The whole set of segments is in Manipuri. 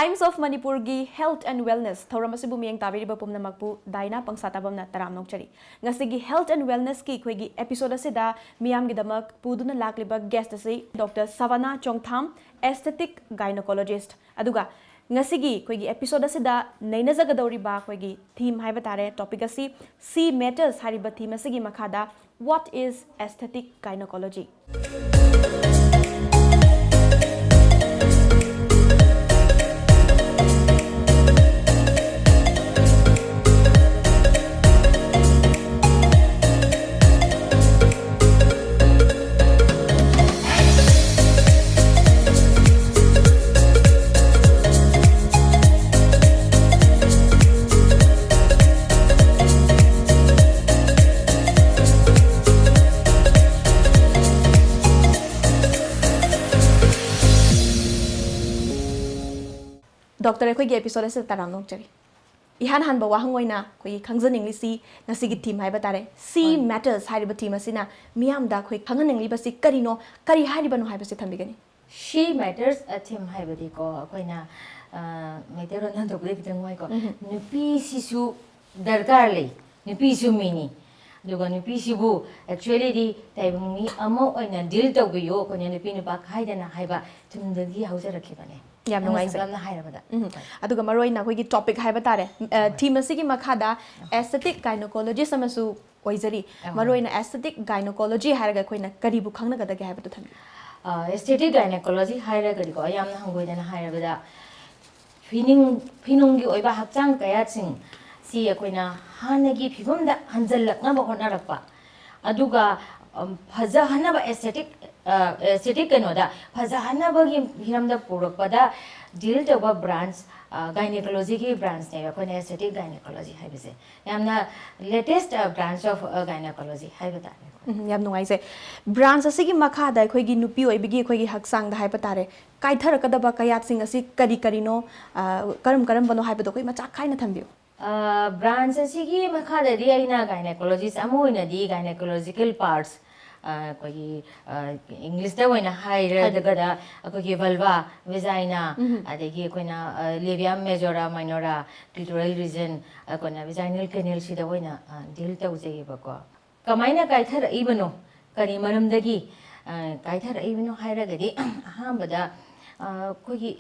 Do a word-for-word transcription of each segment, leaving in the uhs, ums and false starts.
Times of Manipurꯒꯤ Health and Wellness ꯊꯧꯔꯝ ꯑꯁꯤꯕꯨ ꯃꯤꯠꯌꯦꯡ ꯇꯥꯕꯤꯔꯤꯕ ꯄꯨꯝꯅꯃꯛꯄꯨ ꯗꯥꯏꯅꯥ ꯄꯪꯁꯥ ꯇꯥꯕꯝꯅ ꯇꯔꯥꯝꯅ ꯑꯣꯛꯆꯔꯤ꯫ ꯉꯁꯤꯒꯤ Health and Wellnessꯀꯤ ꯑꯩꯈꯣꯏꯒꯤ episode ꯑꯁꯤꯗ ꯃꯤꯌꯥꯝꯒꯤꯗꯃꯛ ꯄꯨꯗꯨꯅ ꯂꯥꯛꯂꯤꯕ guest ꯑꯁꯤ Doctor Savana Chongtham, aesthetic gynecologist꯫ ꯑꯗꯨꯒ ꯉꯁꯤꯒꯤ ꯑꯩꯈꯣꯏꯒꯤ episode ꯑꯁꯤꯗ ꯅꯩꯅꯖꯒꯗꯧꯔꯤꯕ ꯑꯩꯈꯣꯏꯒꯤ theme ꯍꯥꯏꯕ ꯇꯥꯔꯦ, topic ꯑꯁꯤ She Matters ꯍꯥꯏꯔꯤꯕ theme ꯑꯁꯤꯒꯤ ꯃꯈꯥꯗ What is aesthetic gynecology? Doctor, ꯑꯩꯈꯣꯏꯒꯤ episode ꯑꯁꯤꯗ ꯇꯔꯥꯝꯅ ꯑꯣꯛꯆꯔꯤ꯫ ꯏꯍꯥꯟ ꯍꯥꯟꯕ ꯋꯥꯍꯪ ꯑꯣꯏꯅ ꯑꯩꯈꯣꯏꯒꯤ ꯈꯪꯖꯅꯤꯡꯂꯤꯁꯤ ꯉꯁꯤꯒꯤ theme ꯍꯥꯏꯕ ꯇꯥꯔꯦ, She ꯍꯣꯏ꯫ Matters ꯍꯥꯏꯔꯤꯕ theme ꯑꯁꯤꯅ ꯃꯤꯌꯥꯝꯗ ꯑꯩꯈꯣꯏ ꯈꯪꯍꯟꯅꯤꯡꯂꯤꯕꯁꯤ ꯀꯔꯤꯅꯣ, ꯀꯔꯤ ꯍꯥꯏꯔꯤꯕꯅꯣ ꯍꯥꯏꯕꯁꯤ ꯊꯝꯕꯤꯒꯅꯤ? She Matters a theme ꯍꯥꯏꯕꯗꯤꯀꯣ, ꯑꯩꯈꯣꯏꯅ, ꯑ, ꯃꯩꯇꯩꯂꯣꯟ ꯍꯟꯗꯣꯛꯄꯗꯤ ꯈꯤꯇꯪ ꯋꯥꯏꯀꯣ꯫ ꯎꯝ꯫ ꯅꯨꯄꯤꯁꯤꯁꯨ ꯗꯔꯀꯥꯔ ꯂꯩ, ꯅꯨꯄꯤꯁꯨ ꯃꯤꯅꯤ꯫ ꯑꯗꯨꯒ ꯅꯨꯄꯤꯁꯤꯕꯨ actuallyꯗꯤ ꯇꯥꯏꯕꯪ ꯃꯤ ꯑꯃ ꯑꯣꯏꯅ deal ꯇꯧꯕꯤꯌꯨ, ꯑꯩꯈꯣꯏꯅ ꯅꯨꯄꯤ ꯅꯨꯄꯥ ꯈꯥꯏꯗꯅ ꯍꯥꯏꯕ theme ꯗꯒꯤ ꯍꯧꯖꯔꯛꯈꯤꯕꯅꯦ꯫ ꯌꯥꯝ ꯌꯥꯝꯅ ꯅꯨꯡꯉꯥꯏꯖꯩ꯫ ꯁꯝꯂꯞꯅ ꯍꯥꯏꯔꯕꯗ꯫ ꯎꯝ꯫ ꯍꯣꯏ꯫ ꯑꯗꯨꯒ ꯃꯔꯨ ꯑꯣꯏꯅ ꯑꯩꯈꯣꯏꯒꯤ topic ꯍꯥꯏꯕ ꯇꯥꯔꯦ, ꯑ, ꯍꯣꯏ꯫ Theme ꯑꯁꯤꯒꯤ ꯃꯈꯥꯗ aesthetic gynecologist ꯑꯃꯁꯨ ꯑꯣꯏꯖꯔꯤ꯫ ꯑ, ꯍꯣꯏ꯫ ꯃꯔꯨ ꯑꯣꯏꯅ aesthetic gynecologist ꯍꯥꯏꯔꯒ ꯑꯩꯈꯣꯏꯅ ꯀꯔꯤꯕꯨ ꯈꯪꯅꯒꯗꯒꯦ ꯍꯥꯏꯕꯗꯨ ꯊꯝꯕꯤꯌꯨ꯫ ꯑ, aesthetic gynecologist ꯍꯥꯏꯔꯒꯗꯤꯀꯣ, ꯌꯥꯝꯅ ꯍꯪꯒꯣꯏꯗꯅ ꯍꯥꯏꯔꯕꯗ, ꯐꯤꯅꯤꯡ-, ꯐꯤꯅꯨꯡꯒꯤ ꯑꯣꯏꯕ ꯍꯛꯆꯥꯡ ꯀꯌꯥꯠꯁꯤꯡ ꯁꯤ ꯑꯩꯈꯣꯏꯅ ꯍꯥꯟꯅꯒꯤ ꯐꯤꯕꯝꯗ ꯍꯟꯖꯜꯂꯛꯅꯕ ꯍꯣꯠꯅꯔꯛꯄ, ꯑꯗꯨꯒ, ꯎꯝ, ꯐꯖꯍꯟꯅꯕ, aesthetic, ꯑ, aesthetic ꯀꯩꯅꯣꯗ ꯐꯖꯍꯟꯅꯕꯒꯤ ꯍꯤꯔꯝꯗ ꯄꯨꯔꯛꯄꯗ deal ꯇꯧꯕ branch, ꯑ, gynecologyꯒꯤ branchꯅꯦꯕ ꯑꯩꯈꯣꯏꯅ aesthetic gynecology ꯍꯥꯏꯕꯁꯦ꯫ ꯌꯥꯝꯅ latest, ꯑ, branch of, ꯑ, gynecology ꯍꯥꯏꯕ ꯇꯥꯔꯦ꯫ ꯎꯝ, ꯌꯥꯝ ꯅꯨꯡꯉꯥꯏꯖꯩ꯫ Branch ꯑꯁꯤꯒꯤ ꯃꯈꯥꯗ ꯑꯩꯈꯣꯏꯒꯤ ꯅꯨꯄꯤ ꯑꯣꯏꯕꯒꯤ ꯑꯩꯈꯣꯏꯒꯤ ꯍꯛꯆꯥꯡꯗ ꯍꯥꯏꯕ ꯇꯥꯔꯦ, ꯀꯥꯏꯊꯔꯛꯀꯗꯕ ꯀꯌꯥꯠꯁꯤꯡ ꯑꯁꯤ ꯀꯔꯤ ꯀꯔꯤꯅꯣ, ꯑ, ꯀꯔꯝ ꯀꯔꯝꯕꯅꯣ ꯍꯥꯏꯕꯗꯣ ꯑꯩꯈꯣꯏ ꯃꯆꯥ ꯈꯥꯏꯅ ꯊꯝꯕꯤꯌꯨ꯫ ꯑ, branch ꯑꯁꯤꯒꯤ ꯃꯈꯥꯗꯗꯤ ꯑꯩꯅ gynecologist ꯑꯃ ꯑꯣꯏꯅꯗꯤ gynecological parts, ꯑꯩꯈꯣꯏꯒꯤ ꯏꯪꯂꯤꯁꯇ ꯑꯣꯏꯅ ꯍꯥꯏꯔꯒꯗ ꯑꯩꯈꯣꯏꯒꯤ ꯚꯜꯚꯥ, ꯚꯦꯖꯥꯏꯅꯥ, ꯑꯗꯒꯤ ꯑꯩꯈꯣꯏꯅ ꯂꯦꯕꯤꯌꯥ ꯃꯦꯖꯣꯔꯥ, ꯃꯥꯏꯅꯣꯔꯥ, ꯀ꯭ꯂꯤꯇꯣꯔꯦꯜ ꯔꯤꯖꯟ, ꯑꯩꯈꯣꯏꯅ ꯚꯦꯖꯥꯏꯅꯦꯜ ꯀꯦꯅꯦꯜꯁꯤꯗ ꯑꯣꯏꯅ ꯗꯤꯜ ꯇꯧꯖꯩꯌꯦꯕꯀꯣ꯫ ꯀꯃꯥꯏꯅ ꯀꯥꯏꯊꯔꯛꯏꯕꯅꯣ, ꯀꯔꯤ ꯃꯔꯝꯗꯒꯤ ꯀꯥꯏꯊꯔꯛꯏꯕꯅꯣ ꯍꯥꯏꯔꯒꯗꯤ, ꯑꯍꯥꯟꯕꯗ ꯑꯩꯈꯣꯏꯒꯤ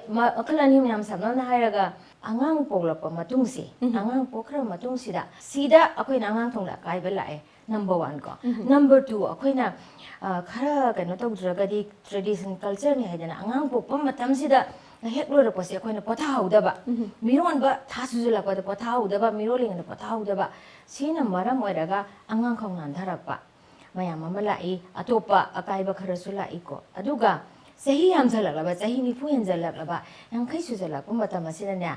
ꯃꯈꯜ ꯑꯅꯤ ꯑꯍꯨꯝ ꯌꯥꯝ ꯁꯝꯂꯞꯅ ꯍꯥꯏꯔꯒ, ꯑꯉꯥꯡ ꯄꯣꯛꯂꯛꯄ ꯃꯇꯨꯡꯁꯦ, ꯑꯉꯥꯡ ꯄꯣꯛꯈ꯭ꯔꯕ ꯃꯇꯨꯡꯁꯤꯗ ꯁꯤꯗ ꯑꯩꯈꯣꯏꯅ ꯑꯉꯥꯡ ꯊꯣꯡꯗ ꯑꯀꯥꯏꯕ ꯂꯥꯛꯑꯦ꯫ ꯅꯝꯕꯔ ꯋꯥꯟ ꯀꯣ꯫ ꯅꯝꯕꯔ ꯇꯨ, ꯑꯩꯈꯣꯏꯅ ꯈꯔ ꯀꯩꯅꯣ ꯇꯧꯗ꯭ꯔꯒꯗꯤ, ꯇ꯭ꯔꯦꯗꯤꯁꯟ ꯀꯜꯆꯔꯅꯤ ꯍꯥꯏꯗꯅ, ꯑꯉꯥꯡ ꯄꯣꯛꯄ ꯃꯇꯝꯁꯤꯗ ꯍꯦꯛ ꯂꯣꯏꯔꯛꯄꯁꯦ ꯑꯩꯈꯣꯏꯅ ꯄꯣꯊꯥꯍꯧꯗꯕ, ꯃꯤꯔꯣꯟꯕ ꯊꯥ ꯁꯨꯖꯜꯂꯛꯄꯗ ꯄꯣꯊꯥꯍꯧꯗꯕ, ꯃꯤꯔꯣꯜꯂꯤꯉꯩꯗ ꯄꯣꯊꯥꯍꯧꯗꯕ, ꯁꯤꯅ ꯃꯔꯝ ꯑꯣꯏꯔꯒ ꯑꯉꯥꯡ ꯈꯧ ꯅꯥꯟꯊꯔꯛꯄ ꯃꯌꯥꯝ ꯑꯃ ꯂꯥꯛꯏ꯫ ꯑꯇꯣꯞꯄ ꯑꯀꯥꯏꯕ ꯈꯔꯁꯨ ꯂꯥꯛꯏꯀꯣ꯫ ꯑꯗꯨꯒ ꯆꯍꯤ ꯌꯥꯝꯁꯜꯂꯛꯂꯕ, ꯆꯍꯤ ꯅꯤꯐꯨ ꯍꯦꯟꯖꯜꯂꯛꯂꯕ, ꯌꯥꯡꯈꯩ ꯁꯨꯖꯜꯂꯛꯄ ꯃꯇꯝ ꯑꯁꯤꯗꯅꯦ,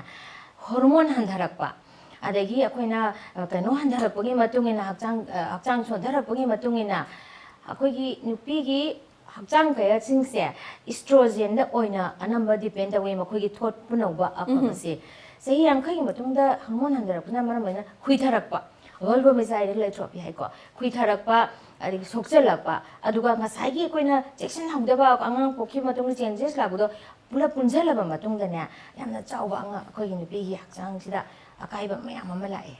ꯍꯣꯔꯃꯣꯟ ꯍꯟꯊꯔꯛꯄ, ꯑꯗꯒꯤ ꯑꯩꯈꯣꯏꯅ ꯀꯩꯅꯣ ꯍꯟꯊꯔꯛꯄꯒꯤ ꯃꯇꯨꯡ ꯏꯟꯅ, ꯍꯛꯆꯥꯡ ꯍꯛꯆꯥꯡ ꯁꯣꯟꯊꯔꯛꯄꯒꯤ ꯃꯇꯨꯡ ꯏꯟꯅ, ꯑꯩꯈꯣꯏꯒꯤ ꯅꯨꯄꯤꯒꯤ ꯍꯛꯆꯥꯡ ꯀꯌꯥꯠꯁꯤꯡꯁꯦ ꯏꯁꯇ꯭ꯔꯣꯖꯦꯟꯗ ꯑꯣꯏꯅ ꯑꯅꯝꯕ ꯗꯤꯄꯦꯟ ꯇꯧꯋꯤ, ꯃꯈꯣꯏꯒꯤ ꯊꯣꯠ ꯄꯨꯅꯧꯕ ꯑꯐꯕꯁꯦ꯫ ꯆꯍꯤ ꯌꯥꯡꯈꯩꯒꯤ ꯃꯇꯨꯡꯗ ꯍꯣꯔꯃꯣꯟ ꯍꯟꯊꯔꯛꯄꯅ ꯃꯔꯝ ꯑꯣꯏꯅ ꯈꯨꯏꯊꯔꯛꯄ, ꯚꯜꯚꯣꯃꯦꯖꯥꯏꯔꯦꯜ ꯑꯦꯊ꯭ꯔꯣꯄꯤ ꯍꯥꯏꯀꯣ, ꯈꯨꯏꯊꯔꯛꯄ, ꯑꯗꯒꯤ ꯁꯣꯛꯆꯜꯂꯛꯄ, ꯑꯗꯨꯒ ꯉꯁꯥꯏꯒꯤ ꯑꯩꯈꯣꯏꯅ ꯆꯦꯛꯁꯤꯟꯍꯧꯗꯕ, ꯑꯉꯥꯡ ꯄꯣꯛꯈꯤꯕ ꯃꯇꯨꯡꯗ ꯆꯦꯟꯖꯦꯁ ꯂꯥꯛꯄꯗꯣ ꯄꯨꯂꯞ ꯄꯨꯟꯁꯤꯜꯂꯕ ꯃꯇꯨꯡꯗꯅꯦ, ꯌꯥꯝꯅ ꯆꯥꯎꯕ ꯑꯉꯥꯡ, ꯑꯩꯈꯣꯏꯒꯤ ꯅꯨꯄꯤꯒꯤ ꯍꯛꯆꯥꯡꯁꯤꯗ ꯑꯀꯥꯏꯕ ꯃꯌꯥꯝ ꯑꯃ ꯂꯥꯛꯑꯦ꯫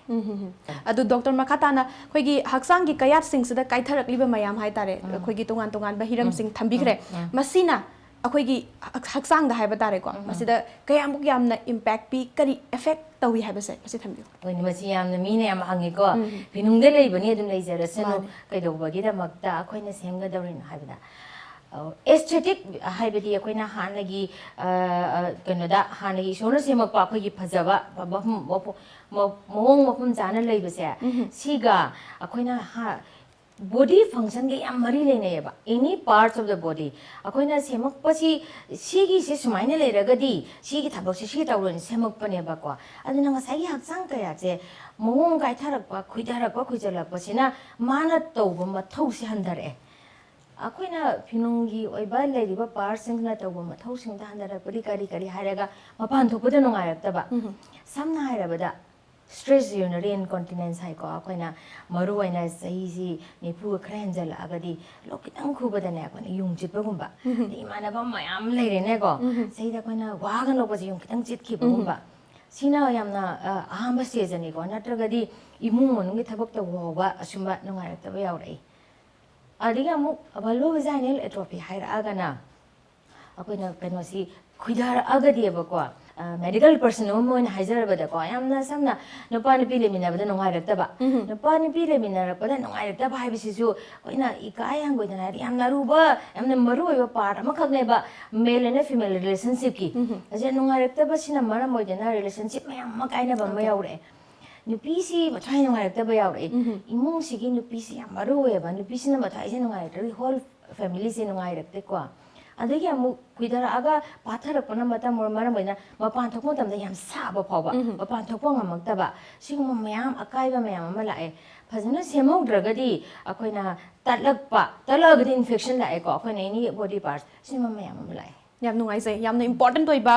ꯑꯗꯨ ꯗꯣꯛꯇꯔ, ꯃꯈꯥ ꯇꯥꯅ ꯑꯩꯈꯣꯏꯒꯤ ꯍꯛꯆꯥꯡꯒꯤ ꯀꯌꯥꯠꯁꯤꯡꯁꯤꯗ ꯀꯥꯏꯊꯔꯛꯂꯤꯕ ꯃꯌꯥꯝ ꯍꯥꯏꯇꯥꯔꯦ, ꯑꯩꯈꯣꯏꯒꯤ ꯇꯣꯉꯥꯟ ꯇꯣꯉꯥꯟꯕ ꯍꯤꯔꯝꯁꯤꯡ ꯊꯝꯕꯤꯈ꯭ꯔꯦ꯫ ꯃꯁꯤꯅ ꯑꯩꯈꯣꯏꯒꯤ ꯍꯛ- ꯍꯛꯆꯥꯡꯗ ꯍꯥꯏꯕ ꯇꯥꯔꯦꯀꯣ, ꯃꯁꯤꯗ ꯀꯌꯥꯃꯨꯛ ꯌꯥꯝꯅ ꯏꯝꯄꯦꯛ ꯄꯤ, ꯀꯔꯤ ꯑꯦꯐꯦꯛ ꯇꯧꯏ ꯍꯥꯏꯕꯁꯦ ꯃꯁꯤ ꯊꯝꯕꯤꯌꯨ꯫ ꯍꯣꯏꯅꯦ, ꯃꯁꯤ ꯌꯥꯝꯅ ꯃꯤꯅ ꯌꯥꯝ ꯍꯪꯉꯤꯀꯣ꯫ ꯐꯤꯅꯨꯡꯗ ꯂꯩꯕꯅꯤ, ꯑꯗꯨꯝ ꯂꯩꯖꯔꯁꯅꯨ꯫ ꯃꯥꯅꯦ꯫ ꯀꯩꯗꯧꯕꯒꯤꯗꯃꯛꯇ ꯑꯩꯈꯣꯏꯅ ꯁꯦꯝꯒꯗꯧꯔꯤꯅꯣ ꯍꯥꯏꯕꯗ, ꯑꯦꯁꯊꯦꯇꯤꯛ ꯍꯥꯏꯕꯗꯤ ꯑꯩꯈꯣꯏꯅ ꯍꯥꯟꯅꯒꯤ, ꯑ, ꯑ, ꯀꯩꯅꯣꯗ, ꯍꯥꯟꯅꯒꯤ ꯏꯁꯣꯔꯅ ꯁꯦꯝꯃꯛꯄ ꯑꯩꯈꯣꯏꯒꯤ ꯐꯖꯕ ꯃꯐꯝ, ꯃꯐꯝ, ꯃ- ꯃꯑꯣꯡ ꯃꯐꯝ ꯆꯥꯅ ꯂꯩꯕꯁꯦ, ꯁꯤꯒ ꯑꯩꯈꯣꯏꯅ ꯍꯥ- ꯕꯣꯗꯤ ꯐꯪꯁꯟꯒ ꯌꯥꯝ ꯃꯔꯤ ꯂꯩꯅꯩꯌꯦꯕ꯫ Any parts of the body, ꯑꯩꯈꯣꯏꯅ ꯁꯦꯝꯃꯛꯄꯁꯤ, ꯁꯤꯒꯤꯁꯦ ꯁꯨꯃꯥꯏꯅ ꯂꯩꯔꯒꯗꯤ ꯁꯤꯒꯤ ꯊꯕꯛꯁꯦ ꯁꯤ ꯇꯧꯔꯣꯏꯅ ꯁꯦꯝꯃꯛꯄꯅꯦꯕꯀꯣ꯫ ꯑꯗꯨꯅ ꯉꯁꯥꯏꯒꯤ ꯍꯛꯆꯥꯡ ꯀꯌꯥꯠꯁꯦ ꯃꯑꯣꯡ ꯀꯥꯏꯊꯔꯛꯄ, ꯈꯨꯏꯊꯔꯛꯄ, ꯈꯨꯏꯖꯜꯂꯛꯄꯁꯤꯅ ꯃꯥꯅ ꯇꯧꯕ ꯃꯊꯧꯁꯦ ꯍꯟꯊꯔꯛꯑꯦ꯫ ꯑꯩꯈꯣꯏꯅ ꯐꯤꯅꯨꯡꯒꯤ ꯑꯣꯏꯕ ꯂꯩꯔꯤꯕ ꯄꯥꯔꯠꯁꯤꯡꯅ ꯇꯧꯕ ꯃꯊꯧꯁꯤꯡꯗ ꯍꯟꯊꯔꯛꯄꯗꯤ ꯀꯔꯤ ꯀꯔꯤ ꯍꯥꯏꯔꯒ, ꯃꯄꯥꯟ ꯊꯣꯛꯄꯗ ꯅꯨꯡꯉꯥꯏꯔꯛꯇꯕ꯫ ꯁꯝꯅ ꯍꯥꯏꯔꯕꯗ, Stress urinary incontinence ꯍꯥꯏꯀꯣ, ꯑꯩꯈꯣꯏꯅ ꯃꯔꯨ ꯑꯣꯏꯅ ꯆꯍꯤꯁꯤ ꯅꯤꯐꯨꯒ ꯈꯔ ꯍꯦꯟꯖꯜꯂꯛꯑꯒꯗꯤ ꯂꯣꯛ ꯈꯤꯇꯪ ꯈꯨꯕꯗꯅꯦ ꯑꯩꯈꯣꯏꯅ ꯌꯨꯡ ꯆꯤꯠꯄꯒꯨꯝꯕ꯫ ꯑꯗꯩ ꯏꯃꯥꯟꯅꯕ ꯃꯌꯥꯝ ꯂꯩꯔꯦꯅꯦꯀꯣ, ꯆꯍꯤꯗ ꯑꯩꯈꯣꯏꯅ ꯋꯥꯒ ꯅꯣꯛꯄꯁꯦ ꯌꯨꯡ ꯈꯤꯇꯪ ꯆꯤꯠꯈꯤꯕꯒꯨꯝꯕ꯫ ꯁꯤꯅ ꯌꯥꯝꯅ ꯑ, ꯑꯍꯥꯟꯕ ꯁ꯭ꯇꯦꯖꯅꯤꯀꯣ, ꯅꯠꯇ꯭ꯔꯒꯗꯤ ꯏꯃꯨꯡ ꯃꯅꯨꯡꯒꯤ ꯊꯕꯛ ꯇꯧꯕ ꯐꯥꯎꯕ ꯑꯁꯨꯝꯕ ꯅꯨꯡꯉꯥꯏꯔꯛꯇꯕ ꯌꯥꯎꯔꯛꯏ꯫ ꯑꯗꯒꯤ ꯑꯃꯨꯛ vulvovaginal atrophy ꯍꯥꯏꯔꯛꯑꯒꯅ ꯑꯩꯈꯣꯏꯅ ꯀꯩꯅꯣꯁꯤ ꯈꯨꯏꯗꯔꯛꯑꯒꯗꯤꯕꯀꯣ, ꯃꯦꯗꯤꯀꯦꯜ ꯄꯔꯁꯟ ꯑꯃ ꯑꯣꯏꯅ ꯍꯥꯏꯖꯔꯕꯗꯀꯣ, ꯌꯥꯝꯅ ꯁꯝꯅ ꯅꯨꯄꯥ ꯅꯨꯄꯤ ꯂꯩꯃꯤꯟꯅꯕꯗ ꯅꯨꯡꯉꯥꯏꯔꯛꯇꯕ꯫ ꯅꯨꯄꯥ ꯅꯨꯄꯤ ꯂꯩꯃꯤꯟꯅꯔꯛꯄꯗ ꯅꯨꯡꯉꯥꯏꯔꯛꯇꯕ ꯍꯥꯏꯕꯁꯤꯁꯨ ꯑꯩꯈꯣꯏꯅ ꯏꯀꯥꯏ ꯍꯪꯒꯣꯏꯗꯅ ꯍꯥꯏꯗꯤ ꯌꯥꯝꯅ ꯑꯔꯨꯕ, ꯌꯥꯝꯅ ꯃꯔꯨ ꯑꯣꯏꯕ ꯄꯥꯔꯠ ꯑꯃꯈꯛꯅꯦꯕ, ꯃꯦꯜ ꯑꯦꯟ ꯐꯤꯃꯦꯜ ꯔꯤꯂꯦꯁꯟꯁꯤꯞꯀꯤ꯫ ꯑꯁꯤ ꯅꯨꯡꯉꯥꯏꯔꯛꯇꯕꯁꯤꯅ ꯃꯔꯝ ꯑꯣꯏꯗꯅ ꯔꯤꯂꯦꯁꯟꯁꯤꯞ ꯃꯌꯥꯝ ꯑꯃ ꯀꯥꯏꯅꯕ ꯑꯃ ꯌꯥꯎꯔꯛꯑꯦ꯫ ꯅꯨꯄꯤꯁꯤ ꯃꯊ꯭ꯋꯥꯏ ꯅꯨꯡꯉꯥꯏꯔꯛꯇꯕ ꯌꯥꯎꯔꯛꯑꯦ꯫ ꯏꯃꯨꯡꯁꯤꯒꯤ ꯅꯨꯄꯤꯁꯤ ꯌꯥꯝ ꯃꯔꯨ ꯑꯣꯏꯌꯦꯕ, ꯅꯨꯄꯤꯁꯤꯅ ꯃꯊ꯭ꯋꯥꯏꯁꯦ ꯅꯨꯡꯉꯥꯏꯔꯛꯇ꯭ꯔꯗꯤ ꯍꯣꯜ ꯐꯦꯃꯤꯂꯤꯁꯦ ꯅꯨꯡꯉꯥꯏꯔꯛꯇꯦꯀꯣ꯫ ꯑꯗꯒꯤ ꯑꯃꯨꯛ ꯀꯨꯏꯊꯔꯛꯑꯒ ꯄꯥꯊꯔꯛꯄꯅ ꯃꯇꯝ ꯑꯣꯏꯔ-, ꯃꯔꯝ ꯑꯣꯏꯅ ꯃꯄꯥꯟ ꯊꯣꯛꯄ ꯃꯇꯝꯗ ꯌꯥꯝ ꯁꯥꯕ ꯐꯥꯎꯕ, ꯃꯄꯥꯟ ꯊꯣꯛꯄ ꯉꯝꯃꯛꯇꯕ, ꯁꯤꯒꯨꯝꯕ ꯃꯌꯥꯝ ꯑꯀꯥꯏꯕ ꯃꯌꯥꯝ ꯑꯃ ꯂꯥꯛꯑꯦ꯫ ꯐꯖꯅ ꯁꯦꯝꯍꯧꯗ꯭ꯔꯒꯗꯤ ꯑꯩꯈꯣꯏꯅ ꯇꯠꯂꯛꯄ, ꯇꯠꯂꯛꯑꯒꯗꯤ ꯏꯟꯐꯦꯛꯁꯟ ꯂꯥꯛꯑꯦꯀꯣ, ꯑꯩꯈꯣꯏꯅ ꯑꯦꯅꯤ ꯕꯣꯗꯤ ꯄꯥꯔꯠꯁ, ꯁꯤꯒꯨꯝꯕ ꯃꯌꯥꯝ ꯑꯃ ꯂꯥꯛꯑꯦ꯫ ꯌꯥꯝ ꯅꯨꯡꯉꯥꯏꯖꯩ꯫ ꯌꯥꯝꯅ ꯏꯝꯄꯣꯔꯇꯦꯟꯠ ꯑꯣꯏꯕ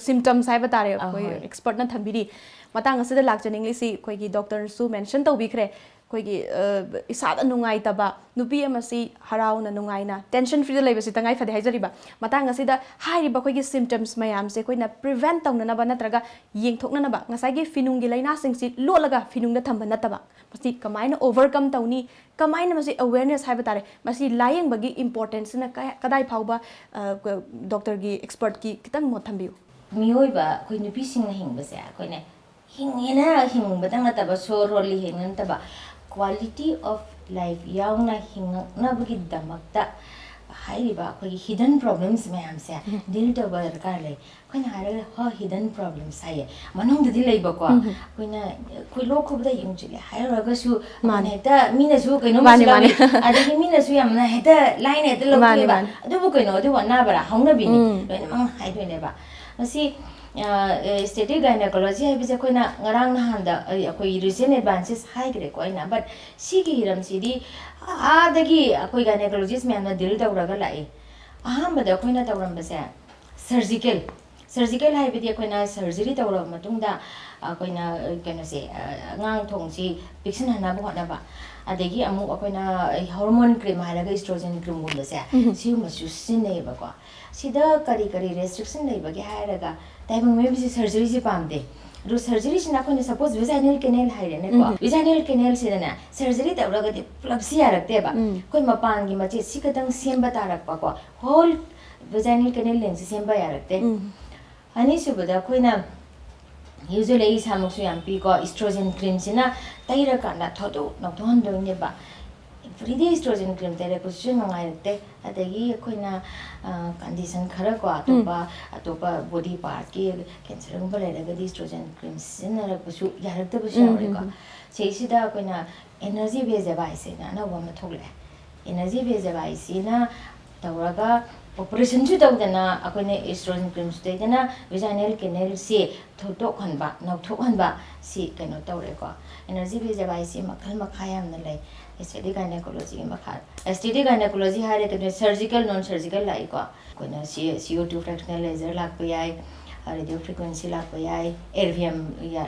ꯁꯤꯝꯇꯝꯁ ꯍꯥꯏꯕ ꯇꯥꯔꯦ, ꯑꯩꯈꯣꯏ ꯑꯍꯣꯏ꯫ ꯑꯦꯛꯁꯄꯔꯠꯅ ꯊꯝꯕꯤꯔꯤ꯫ ꯃꯇꯥꯡ ꯑꯁꯤꯗ ꯂꯥꯛꯆꯅꯤꯡꯂꯤꯁꯤ, ꯑꯩꯈꯣꯏꯒꯤ ꯗꯣꯛꯇꯔꯁꯨ ꯃꯦꯟꯁꯟ ꯇꯧꯕꯤꯈ꯭ꯔꯦ, ꯑꯩꯈꯣꯏꯒꯤ ꯑ, ꯏꯁꯥꯗ ꯅꯨꯡꯉꯥꯏꯇꯕ, ꯅꯨꯄꯤ ꯑꯃꯁꯤ ꯍꯔꯥꯎꯅ ꯅꯨꯡꯉꯥꯏꯅ ꯇꯦꯟꯁꯟ ꯐ꯭ꯔꯤꯗ ꯂꯩꯕꯁꯤ ꯇꯉꯥꯏ ꯐꯗꯦ ꯍꯥꯏꯖꯔꯤꯕ꯫ ꯃꯇꯥꯡ ꯑꯁꯤꯗ ꯍꯥꯏꯔꯤꯕ ꯑꯩꯈꯣꯏꯒꯤ ꯁꯤꯝꯇꯝꯁ ꯃꯌꯥꯝꯁꯦ ꯑꯩꯈꯣꯏꯅ ꯄ꯭ꯔꯤꯚꯦꯟꯠ ꯇꯧꯅꯅꯕ ꯅꯠꯇ꯭ꯔꯒ ꯌꯦꯡꯊꯣꯛꯅꯅꯕ, ꯉꯁꯥꯏꯒꯤ ꯐꯤꯅꯨꯡꯒꯤ ꯂꯥꯏꯅꯥꯁꯤꯡꯁꯤ ꯂꯣꯠꯂꯒ ꯐꯤꯅꯨꯡꯗ ꯊꯝꯕ ꯅꯠꯇꯕ, ꯃꯁꯤ ꯀꯃꯥꯏꯅ ꯑꯣꯚꯔꯀꯝ ꯇꯧꯅꯤ, ꯀꯃꯥꯏꯅ ꯃꯁꯤ ꯑꯦꯋꯦꯔꯅꯦꯁ ꯍꯥꯏꯕ ꯇꯥꯔꯦ, ꯃꯁꯤ ꯂꯥꯏꯌꯦꯡꯕꯒꯤ ꯏꯝꯄꯣꯔꯇꯦꯟꯁꯁꯤꯅ ꯀꯌꯥ-, ꯀꯗꯥꯏ ꯐꯥꯎꯕ, ꯑ, ꯀ-, ꯗꯣꯛꯇꯔꯒꯤ ꯑꯦꯛꯁꯄꯔꯠꯀꯤ ꯈꯤꯇꯪ ꯃꯣꯠ ꯊꯝꯕꯤꯌꯨ꯫ ꯃꯤꯑꯣꯏꯕ ꯑꯩꯈꯣꯏ ꯅꯨꯄꯤꯁꯤꯡꯅ ꯍꯤꯡꯕꯁꯦ, ꯑꯩꯈꯣꯏꯅ ꯍꯤꯡꯉꯦꯅ ꯍꯤꯡꯕꯗꯪ ꯅꯠꯇꯕ, ꯁꯣꯔ ꯍꯣꯜꯂꯤ ꯍꯦꯛ ꯅꯠꯇꯕ, quality of life ꯌꯥꯎꯅ ꯍꯤꯡꯉꯛꯅꯕꯒꯤꯗꯃꯛꯇ ꯍꯥꯏꯔꯤꯕ ꯑꯩꯈꯣꯏꯒꯤ ꯍꯤꯗꯟ ꯄ꯭ꯔꯣꯕ꯭ꯂꯦꯝꯁ ꯃꯌꯥꯝꯁꯦ ꯗꯤꯜ ꯇꯧꯕ ꯗꯔꯀꯥꯔ ꯂꯩ꯫ ꯑꯩꯈꯣꯏꯅ ꯍꯥꯏꯔꯒ ꯍꯣ ꯍꯤꯗꯟ ꯄ꯭ꯔꯣꯕ꯭ꯂꯦꯝꯁ ꯍꯥꯏꯌꯦ, ꯃꯅꯨꯡꯗꯗꯤ ꯂꯩꯕꯀꯣ꯫ ꯑꯩꯈꯣꯏꯅ, ꯑꯩꯈꯣꯏ ꯂꯣꯛ ꯈꯨꯕꯗ ꯌꯨꯡ ꯆꯤꯠꯂꯦ ꯍꯥꯏꯔꯨꯔꯒꯁꯨ, ꯃꯥꯅꯦ꯫ ꯑꯩꯈꯣꯏꯅ ꯍꯦꯛꯇ ꯃꯤꯅꯁꯨ ꯀꯩꯅꯣꯝ ꯃꯥꯅꯦ, ꯁꯤꯜꯂꯝꯃꯤ, ꯃꯥꯅꯦ꯫ ꯑꯗꯒꯤ ꯃꯤꯅꯁꯨ ꯌꯥꯝꯅ ꯍꯦꯛꯇ ꯂꯥꯏꯅ ꯍꯦꯛꯇ ꯃꯥꯅꯦ, ꯂꯧꯊꯣꯛꯑꯦꯕ꯫ ꯃꯥꯅꯦ꯫ ꯑꯗꯨꯕꯨ ꯀꯩꯅꯣ, ꯑꯗꯨꯕꯨ ꯑꯅꯥꯕꯔꯥ? ꯍꯧꯅꯕꯤꯅꯤ꯫ ꯎꯝ꯫ ꯂꯣꯏꯅꯃꯛ ꯍꯥꯏꯗꯣꯏꯅꯦꯕ꯫ ꯃꯁꯤ, ꯑ, ꯑ, static gynecology ꯍꯥꯏꯕꯁꯦ ꯑꯩꯈꯣꯏꯅ ꯉꯔꯥꯡ ꯅꯍꯥꯟꯗ, ꯑ, ꯑꯩꯈꯣꯏ recent advances ꯍꯥꯏꯈ꯭ꯔꯦꯀꯣ ꯑꯩꯅ, but ꯁꯤꯒꯤ ꯍꯤꯔꯝꯁꯤꯗꯤ ꯑꯥꯗꯒꯤ ꯑꯩꯈꯣꯏ gynecologist ꯃꯌꯥꯝꯅ ꯗꯤꯜ ꯇꯧꯔꯒ ꯂꯥꯛꯏ꯫ ꯑꯍꯥꯟꯕꯗ ꯑꯩꯈꯣꯏꯅ ꯇꯧꯔꯝꯕꯁꯦ surgical, ꯁꯔꯖꯤꯀꯦꯜ ꯍꯥꯏꯕꯗꯤ ꯑꯩꯈꯣꯏꯅ ꯁꯔꯖꯔꯤ ꯇꯧꯔꯕ ꯃꯇꯨꯡꯗ ꯑꯩꯈꯣꯏꯅ ꯀꯩꯅꯣꯁꯦ, ꯑꯉꯥꯡ ꯊꯣꯡꯁꯤ ꯄꯤꯛꯁꯤꯟꯍꯟꯅꯕ ꯍꯣꯠꯅꯕ, ꯑꯗꯒꯤ ꯑꯃꯨꯛ ꯑꯩꯈꯣꯏꯅ ꯍꯣꯔꯃꯣꯟ ꯀ꯭ꯔꯤꯝ ꯍꯥꯏꯔꯒ ꯏꯁꯇ꯭ꯔꯣꯖꯦꯟ ꯀ꯭ꯔꯤꯝꯒꯨꯝꯕꯁꯦ, ꯁꯤꯒꯨꯝꯕꯁꯨ ꯁꯤꯖꯤꯟꯅꯩꯌꯦꯕꯀꯣ꯫ ꯁꯤꯗ ꯀꯔꯤ ꯀꯔꯤ ꯔꯦꯁꯇ꯭ꯔꯤꯛꯁꯟ ꯂꯩꯕꯒꯦ ꯍꯥꯏꯔꯒ, ꯇꯥꯏꯕꯪ ꯃꯤꯑꯣꯏꯕꯁꯤ ꯁꯔꯖꯔꯤꯁꯤ ꯄꯥꯝꯗꯦ꯫ ꯑꯗꯣ ꯁꯔꯖꯔꯤꯁꯤꯅ ꯑꯩꯈꯣꯏꯅ ꯁꯄꯣꯁ ꯚꯦꯖꯥꯏꯅꯦꯜ ꯀꯦꯅꯦꯜ ꯍꯥꯏꯔꯦꯅꯦꯀꯣ, ꯚꯦꯖꯥꯏꯅꯦꯜ ꯀꯦꯅꯦꯜꯁꯤꯗꯅꯦ ꯁꯔꯖꯔꯤ ꯇꯧꯔꯒꯗꯤ ꯄꯨꯂꯞꯁꯤ ꯌꯥꯔꯛꯇꯦꯕ꯫ ꯑꯩꯈꯣꯏ ꯃꯄꯥꯟꯒꯤ ꯃꯆꯦꯠ ꯁꯤ ꯈꯛꯇꯪ ꯁꯦꯝꯕ ꯇꯥꯔꯛꯄꯀꯣ, ꯍꯣꯜ ꯚꯦꯖꯥꯏꯅꯦꯜ ꯀꯦꯅꯦꯜ ꯂꯦꯡꯁꯤ ꯁꯦꯝꯕ ꯌꯥꯔꯛꯇꯦ꯫ ꯑꯅꯤꯁꯨꯕꯗ ꯑꯩꯈꯣꯏꯅ ꯌꯨꯖ꯭ꯋꯦꯂꯤ ꯑꯩ ꯏꯁꯥꯃꯛꯁꯨ ꯌꯥꯝ ꯄꯤꯀꯣ, ꯏꯁꯇ꯭ꯔꯣꯖꯦꯟ ꯀ꯭ꯔꯤꯝꯁꯤꯅ ꯇꯩꯔꯀꯥꯟꯗ ꯊꯣꯠꯇꯣꯛ ꯅꯧꯊꯣꯛꯍꯟꯗꯣꯏꯅꯦꯕ꯫ ꯑꯦꯕ꯭ꯔꯤꯗꯦ ꯏꯁꯇ꯭ꯔꯣꯖꯦꯟ ꯀ꯭ꯔꯤꯝ ꯇꯩꯔꯛꯄꯁꯤꯁꯨ ꯅꯨꯡꯉꯥꯏꯔꯛꯇꯦ꯫ ꯑꯗꯒꯤ ꯑꯩꯈꯣꯏꯅ ꯀꯟꯗꯤꯁꯟ ꯈꯔ ꯀꯣ, ꯑꯇꯣꯞꯄ ꯑꯇꯣꯞꯄ ꯕꯣꯗꯤ ꯄꯥꯔꯠꯀꯤ ꯀꯦꯟꯁꯔꯒꯨꯝꯕ ꯂꯩꯔꯒꯗꯤ ꯏꯁꯇ꯭ꯔꯣꯖꯦꯟ ꯀ꯭ꯔꯤꯝ ꯁꯤꯖꯤꯟꯅꯔꯛꯄꯁꯨ ꯌꯥꯔꯛꯇꯕꯁꯨ ꯌꯥꯎꯔꯦꯀꯣ꯫ ꯁꯤꯁꯤꯗ ꯑꯩꯈꯣꯏꯅ ꯑꯦꯅꯔꯖꯤ ꯕꯦꯖ ꯑꯦꯕꯥꯏꯁ ꯍꯥꯏꯅ ꯑꯅꯧꯕ ꯑꯃ ꯊꯣꯛꯂꯛꯑꯦ꯫ ꯑꯦꯅꯔꯖꯤ ꯕꯦꯖ ꯑꯦꯕꯥꯏꯁꯁꯤꯅ ꯇꯧꯔꯒ ꯑꯣꯄꯔꯦꯁꯟꯁꯨ ꯇꯧꯗꯅ, ꯑꯩꯈꯣꯏꯅ ꯏꯁꯇ꯭ꯔꯣꯖꯦꯟ ꯀ꯭ꯔꯤꯝꯁꯨ ꯇꯩꯗꯅ ꯚꯦꯖꯥꯏꯅꯦꯜ ꯀꯦꯅꯦꯜꯁꯤ ꯊꯣꯠꯇꯣꯛꯍꯟꯕ, ꯅꯧꯊꯣꯛꯍꯟꯕ, ꯁꯤ ꯀꯩꯅꯣ ꯇꯧꯔꯦꯀꯣ꯫ ꯑꯦꯅꯔꯖꯤ ꯕꯦꯖ ꯑꯦꯕꯥꯏꯁꯁꯤ ꯃꯈꯜ ꯃꯈꯥ ꯌꯥꯝꯅ ꯂꯩ꯫ ꯑꯦꯁꯊꯦꯇꯤꯛ ꯒꯥꯏꯅꯦꯀꯣꯂꯣꯖꯤꯒꯤ ꯃꯈꯥ, ꯑꯦꯁꯊꯦꯇꯤꯛ ꯒꯥꯏꯅꯦꯀꯣꯂꯣꯖꯤ ꯍꯥꯏꯔꯒꯗꯤ ꯁꯔꯖꯤꯀꯦꯜ, ꯅꯣꯟ ꯁꯔꯖꯤꯀꯦꯜ ꯂꯥꯛꯏꯀꯣ꯫ ꯑꯩꯈꯣꯏꯅ ꯁꯤ CO two fractional laser ꯂꯥꯛꯄ ꯌꯥꯏ, ꯔꯦꯗꯤꯑꯣ ꯐ꯭ꯔꯤꯀ꯭ꯋꯦꯟꯁꯤ ꯂꯥꯛꯄ ꯌꯥꯏ, ꯑꯦꯔꯚꯤꯌꯝ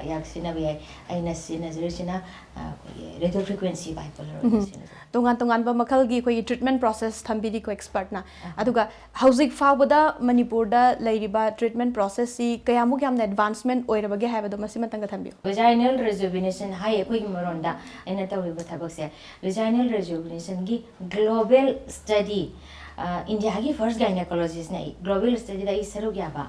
ꯌꯥꯛ ꯁꯤꯖꯤꯟꯅꯕ ꯌꯥꯏ꯫ ꯑꯩꯅ ꯁꯤꯖꯤꯟꯅꯖꯔꯤꯁꯤꯅ ꯑꯩꯈꯣꯏꯒꯤ ꯔꯦꯗꯤꯑꯣ ꯐ꯭ꯔꯤꯀ꯭ꯋꯦꯟꯁꯤ ꯕꯥꯏꯄꯣꯂꯔ ꯑꯣꯏꯅ ꯁꯤꯖꯤꯟꯅꯖꯩ꯫ ꯇꯣꯉꯥꯟ ꯇꯣꯉꯥꯟꯕ ꯃꯈꯜꯒꯤ ꯑꯩꯈꯣꯏꯒꯤ ꯇ꯭ꯔꯤꯠꯃꯦꯟ ꯄ꯭ꯔꯣꯁꯦꯁ ꯊꯝꯕꯤꯔꯤꯀꯣ ꯑꯦꯛꯁꯄꯔꯠꯅ꯫ ꯑꯗꯨꯒ ꯍꯧꯖꯤꯛ ꯐꯥꯎꯕꯗ ꯃꯅꯤꯄꯨꯔꯗ ꯂꯩꯔꯤꯕ ꯇ꯭ꯔꯤꯠꯃꯦꯟ ꯄ꯭ꯔꯣꯁꯦꯁꯁꯤ ꯀꯌꯥꯃꯨꯛ ꯌꯥꯝꯅ ꯑꯦꯗꯚꯥꯟꯁꯃꯦꯟ ꯑꯣꯏꯔꯕꯒꯦ ꯍꯥꯏꯕꯗꯣ ꯃꯁꯤꯃꯇꯪꯒ ꯊꯝꯕꯤꯌꯨ꯫ ꯚꯦꯖꯥꯏꯅꯦꯜ ꯔꯤꯖꯨꯚꯤꯅꯦꯁꯟ ꯍꯥꯏ ꯑꯩꯈꯣꯏꯒꯤ ꯃꯔꯣꯟꯗ꯫ ꯑꯩꯅ ꯇꯧꯔꯤꯕ ꯊꯕꯛꯁꯦ ꯚꯦꯖꯥꯏꯅꯦꯜ ꯔꯤꯖꯨꯚꯤꯅꯦꯁꯟꯒꯤ ꯒ꯭ꯂꯣꯕꯦꯜ ꯁ꯭ꯇꯗꯤ, ꯏꯟꯗꯤꯌꯥꯒꯤ ꯐꯥꯔꯁ ꯒꯥꯏꯅꯦꯀꯣꯂꯣꯖꯤꯁꯅꯦ ꯑꯩ꯫ ꯒ꯭ꯂꯣꯕꯦꯜ ꯁ꯭ꯇꯗꯤꯗ ꯑꯩ ꯁꯔꯨꯛ ꯌꯥꯕ꯫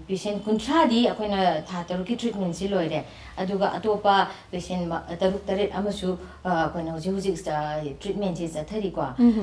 ꯄꯦꯁꯦꯟ ꯀꯨꯟꯊ꯭ꯔꯥꯗꯤ ꯑꯩꯈꯣꯏꯅ ꯊꯥ ꯇꯔꯨꯛꯀꯤ ꯇ꯭ꯔꯤꯠꯃꯦꯟꯁꯤ ꯂꯣꯏꯔꯦ꯫ ꯑꯗꯨꯒ ꯑꯇꯣꯞꯄ ꯄꯦꯁꯦꯟ ꯇꯔꯨꯛ ꯇꯔꯦꯠ ꯑꯃꯁꯨ ꯑꯩꯈꯣꯏꯅ ꯍꯧꯖꯤꯛ ꯍꯧꯖꯤꯛ ꯇ꯭ꯔꯤꯠꯃꯦꯟꯁꯤ ꯆꯠꯊꯔꯤꯀꯣ꯫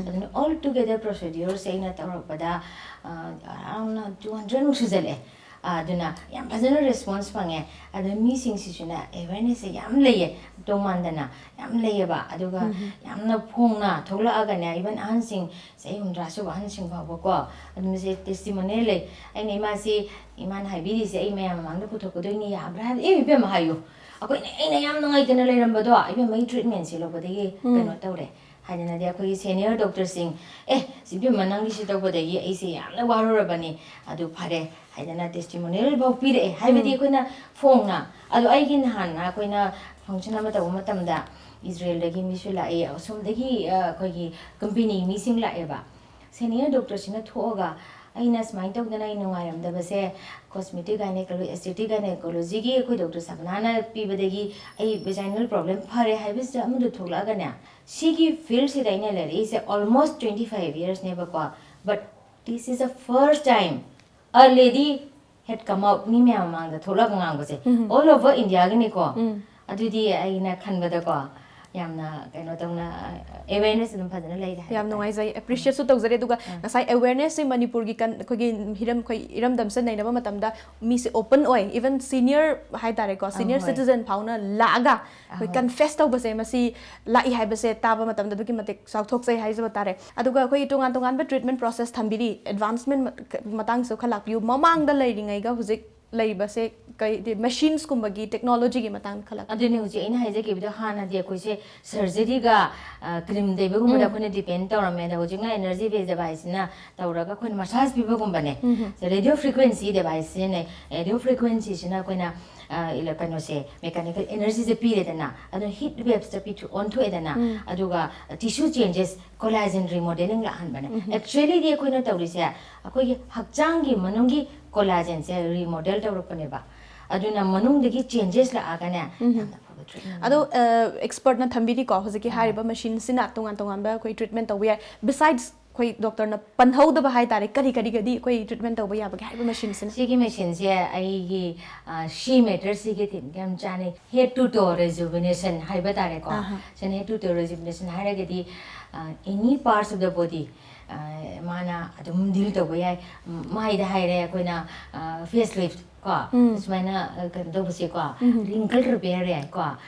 ꯑꯗꯨꯅ ꯑꯣꯜ ꯇꯨꯒꯦꯗꯔ ꯄ꯭ꯔꯣꯁꯤꯗ꯭ꯌꯨꯔꯁꯦ ꯑꯩꯅ ꯇꯧꯔꯛꯄꯗ ꯑꯔꯥꯎꯟ ꯇꯨ ꯍꯟꯗ꯭ꯔꯦꯗꯃꯨꯛ ꯁꯨꯖꯜꯂꯛꯑꯦ꯫ ꯑꯗꯨꯅ ꯌꯥꯝ ꯐꯖꯅ ꯔꯦꯁꯄꯣꯟꯁ ꯐꯪꯉꯦ꯫ ꯑꯗꯨ ꯃꯤꯁꯤꯡꯁꯤꯁꯨꯅꯦ ꯑꯦꯋꯦꯔꯅꯦꯁꯁꯦ ꯌꯥꯝ ꯂꯩꯌꯦ, ꯇꯣꯉꯥꯟꯗꯅ ꯌꯥꯝ ꯂꯩꯌꯦꯕ꯫ ꯑꯗꯨꯒ ꯌꯥꯝꯅ ꯐꯣꯡꯅ ꯊꯣꯛꯂꯛꯑꯒꯅꯦ, ꯏꯚꯟ ꯑꯍꯟꯁꯤꯡ, ꯆꯍꯤ ꯍꯨꯝꯗ꯭ꯔꯥ ꯁꯨꯕ ꯑꯍꯟꯁꯤꯡ ꯐꯥꯎꯕꯀꯣ, ꯑꯗꯨꯝ ꯁꯦ ꯇꯦꯁꯇꯤꯃꯣꯅꯤꯌꯦꯜ ꯂꯩ꯫ ꯑꯩꯅ ꯏꯃꯥꯁꯤ, ꯏꯃꯥꯅ ꯍꯥꯏꯕꯤꯔꯤꯁꯦ ꯑꯩ ꯃꯌꯥꯝ ꯃꯃꯥꯡꯗ ꯄꯨꯊꯣꯛꯀꯗꯣꯏꯅꯤ, ꯌꯥꯕ꯭ꯔꯥ ꯍꯥꯏꯕꯗꯤ, "ꯑꯦ ꯏꯕꯦꯝꯃ ꯍꯥꯏꯌꯨ, ꯑꯩꯈꯣꯏꯅ, ꯑꯩꯅ ꯌꯥꯝ ꯅꯨꯡꯉꯥꯏꯇꯅ ꯂꯩꯔꯝꯕꯗꯣ ꯏꯕꯦꯝꯃ ꯑꯩ ꯇ꯭ꯔꯤꯠꯃꯦꯟꯁꯦ ꯂꯧꯕꯗꯒꯤ ꯀꯩꯅꯣ ꯇꯧꯔꯦ" ꯍꯥꯏꯗꯅꯗꯤ ꯑꯩꯈꯣꯏꯒꯤ ꯁꯦꯅꯤꯌꯔ ꯗꯣꯛꯇꯔꯁꯤꯡ, "ꯑꯦ, ꯁꯤ ꯏꯕꯦꯝꯃ, ꯅꯪꯒꯤꯁꯤ ꯇꯧꯕꯗꯒꯤ ꯑꯩꯁꯦ ꯌꯥꯝꯅ ꯋꯥꯔꯨꯔꯕꯅꯤ, ꯑꯗꯨ ꯐꯔꯦ" ꯍꯥꯏꯗꯅ ꯇꯦꯁꯇꯤꯃꯣꯅꯤꯌꯦꯜ ꯐꯥꯎ ꯄꯤꯔꯛꯑꯦ꯫ ꯍꯥꯏꯕꯗꯤ ꯑꯩꯈꯣꯏꯅ ꯐꯣꯡꯅ, ꯑꯗꯣ ꯑꯩꯒꯤ ꯅꯍꯥꯟ ꯑꯩꯈꯣꯏꯅ ꯐꯪꯁꯟ ꯑꯃ ꯇꯧꯕ ꯃꯇꯝꯗ ꯏꯖꯔꯦꯜꯗꯒꯤ ꯃꯤꯁꯨ ꯂꯥꯛꯑꯦ, ꯑꯁꯣꯝꯗꯒꯤ, ꯑ, ꯑꯩꯈꯣꯏꯒꯤ ꯀꯝꯄꯦꯅꯤ ꯃꯤꯁꯤꯡ ꯂꯥꯛꯑꯦꯕ꯫ ꯁꯦꯅꯤꯌꯔ ꯗꯣꯛꯇꯔꯁꯤꯅ ꯊꯣꯛꯑꯒ ꯑꯩꯅ ꯁꯨꯃꯥꯏꯅ ꯇꯧꯗꯅ ꯑꯩ ꯅꯨꯡꯉꯥꯏꯔꯝꯗꯕꯁꯦ cosmetic gynecology, aesthetic gynecologyꯒꯤ ꯑꯩꯈꯣꯏ ꯗꯣꯛꯇꯔ ꯁꯕꯅꯥꯅ ꯄꯤꯕꯗꯒꯤ ꯑꯩ vaginal problem ꯐꯔꯦ ꯍꯥꯏꯕꯁꯤꯗ ꯑꯃꯗꯣ ꯊꯣꯛꯂꯛꯑꯒꯅꯦ, ꯁꯤꯒꯤ ꯐꯤꯜꯁꯤꯗ ꯑꯩꯅ ꯂꯩꯔꯛꯏꯁꯦ almost twenty five yearsꯅꯦꯕꯀꯣ, but this is the first time a lady had come out, ꯃꯤ ꯃꯌꯥꯝ ꯃꯃꯥꯡꯗ ꯊꯣꯛꯂꯛꯑꯒ ꯉꯥꯡꯕꯁꯦ꯫ All over Indiaꯒꯤꯅꯤꯀꯣ꯫ ꯑꯗꯨꯗꯤ ꯑꯩꯅ ꯈꯟꯕꯗꯀꯣ, ꯌꯥꯝꯅ ꯀꯩꯅꯣ ꯇꯧꯅ, awareness ꯑꯗꯨꯝ ꯐꯖꯅ ꯂꯩꯔꯦ ꯍꯥꯏꯕ ꯌꯥꯝ ꯇꯥꯔꯦ꯫ ꯅꯨꯡꯉꯥꯏꯖꯩ, appreciateꯁꯨ ꯇꯧꯖꯔꯦ꯫ ꯑꯗꯨꯒ ꯉꯁꯥꯏ awarenessꯁꯦ ꯃꯅꯤꯄꯨꯔꯒꯤ ꯀꯟ- ꯑꯩꯈꯣꯏꯒꯤ ꯍꯤꯔꯝ, ꯑꯩꯈꯣꯏ ꯏꯔꯝꯗꯝꯁꯦ ꯅꯩꯅꯕ ꯃꯇꯝꯗ ꯃꯤꯁꯦ open ꯑꯣꯏ, even senior ꯍꯥꯏꯇꯥꯔꯦꯀꯣ, senior ꯍꯣꯏ꯫ Citizen ꯐꯥꯎꯅ ꯂꯥꯛꯑꯒ ꯑꯩꯈꯣꯏ ꯑꯍꯣꯏ꯫ Confess ꯇꯧꯕꯁꯦ, ꯃꯁꯤ ꯂꯥꯛꯏ ꯍꯥꯏꯕꯁꯦ ꯇꯥꯕ ꯃꯇꯝꯗ ꯑꯗꯨꯛꯀꯤ ꯃꯇꯤꯛ ꯆꯥꯎꯊꯣꯛꯆꯩ ꯍꯥꯏꯖꯕ ꯇꯥꯔꯦ꯫ ꯑꯗꯨꯒ ꯑꯩꯈꯣꯏꯒꯤ ꯇꯣꯉꯥꯟ ꯇꯣꯉꯥꯟꯕ treatment process ꯊꯝꯕꯤꯔꯤ, advancement ꯃꯇꯥꯡꯁꯨ ꯈꯔ ꯂꯥꯛꯄꯤꯌꯨ꯫ ꯃꯃꯥꯡꯗ ꯂꯩꯔꯤꯉꯩꯒ ꯍꯧꯖꯤꯛ ꯂꯩꯕꯁꯦ ꯀꯩꯗꯤ machinesꯀꯨꯝꯕꯒꯤ technologyꯒꯤ ꯃꯇꯥꯡꯗ ꯈꯔ ꯂꯥꯛꯄꯤꯌꯨ꯫ ꯑꯗꯨꯅꯤ ꯍꯧꯖꯤꯛ ꯑꯩꯅ ꯍꯥꯏꯖꯈꯤꯕꯗꯣ, ꯍꯥꯟꯅꯗꯤ ꯑꯩꯈꯣꯏꯁꯦ surgeryꯒ, ꯑ, cream ꯇꯩꯕꯒꯨꯝꯕꯗ ꯎꯝ꯫ ꯑꯩꯈꯣꯏꯅ depend ꯇꯧꯔꯝꯃꯦ꯫ ꯑꯗꯣ ꯍꯧꯖꯤꯛꯅ energy based deviceꯁꯤꯅ ꯇꯧꯔꯒ ꯑꯩꯈꯣꯏꯅ massage ꯄꯤꯕꯒꯨꯝꯕꯅꯦ꯫ ꯎꯝ꯫ So, radio frequency device ꯁꯤꯖꯤꯟꯅꯩ꯫ Radio frequencyꯁꯤꯅ ꯑꯩꯈꯣꯏꯅ, ꯑ, ꯏꯂ-, ꯀꯩꯅꯣꯁꯦ, mechanical energyꯁꯦ ꯄꯤꯔꯦꯗꯅ, ꯑꯗꯨꯅ heat waves ꯄꯤꯊꯣꯛ-, ꯑꯣꯟꯊꯣꯛꯑꯦꯗꯅ, ꯎꯝ꯫ ꯑꯗꯨꯒ tissue changes, collagen remodeling ꯂꯥꯛꯍꯟꯕꯅꯦ꯫ ꯎꯝ꯫ Actuallyꯗꯤ ꯑꯩꯈꯣꯏꯅ ꯇꯧꯔꯤꯁꯦ, ꯑꯩꯈꯣꯏꯒꯤ ꯍꯛꯆꯥꯡꯒꯤ ꯃꯅꯨꯡꯒꯤ collagenꯁꯦ remodel ꯇꯧꯔꯛꯄꯅꯦꯕ꯫ ꯑꯗꯨꯅ ꯃꯅꯨꯡꯗꯒꯤ changes ꯂꯥꯛꯑꯒꯅꯦ, ꯎꯝ꯫ ꯌꯥꯝꯅ ꯐꯕ treatment꯫ ꯑꯗꯣ expertꯅ ꯊꯝꯕꯤꯔꯤꯀꯣ, ꯍꯧꯖꯤꯛꯀꯤ ꯑꯥ꯫ ꯍꯥꯏꯔꯤꯕ machineꯁꯤꯅ ꯇꯣꯉꯥꯟ ꯇꯣꯉꯥꯟꯕ ꯑꯩꯈꯣꯏ treatment ꯇꯧꯕ ꯌꯥꯏ꯫ Besides ꯑꯩꯈꯣꯏ doctorꯅ ꯄꯟꯍꯧꯗꯕ ꯍꯥꯏꯇꯥꯔꯦ, ꯀꯔꯤ ꯀꯔꯤꯒꯗꯤ ꯑꯩꯈꯣꯏ treatment ꯇꯧꯕ ꯌꯥꯕꯒꯦ ꯍꯥꯏꯔꯤꯕ machineꯁꯤꯅ? ꯁꯤꯒꯤ machineꯁꯦ ꯑꯩꯒꯤ, ꯑ, ꯁꯤ matterꯁꯤꯒꯤ ꯊꯤꯝꯒ ꯌꯥꯝ ꯆꯥꯟꯅꯩ꯫ Head to toe rejuvenation ꯍꯥꯏꯕ ꯇꯥꯔꯦꯀꯣ꯫ ꯑꯍꯥ꯫ ꯁꯤꯅ head to toe rejuvenation ꯍꯥꯏꯔꯒꯗꯤ, ꯑ, any parts of the body, ꯑ, ꯃꯥꯅ ꯑꯗꯨꯝ deal ꯇꯧꯕ ꯌꯥꯏ꯫ ꯃꯥꯏꯗ ꯍꯥꯏꯔꯦ ꯑꯩꯈꯣꯏꯅ, ꯑ, facelift ꯀꯣ, ꯎꯝ꯫ ꯁꯨꯃꯥꯏꯅ, ꯑ, ꯀꯩꯅꯣ ꯇꯧꯕꯁꯦꯀꯣ, ꯎꯝ꯫ wrinkle repair ꯌꯥꯏꯀꯣ,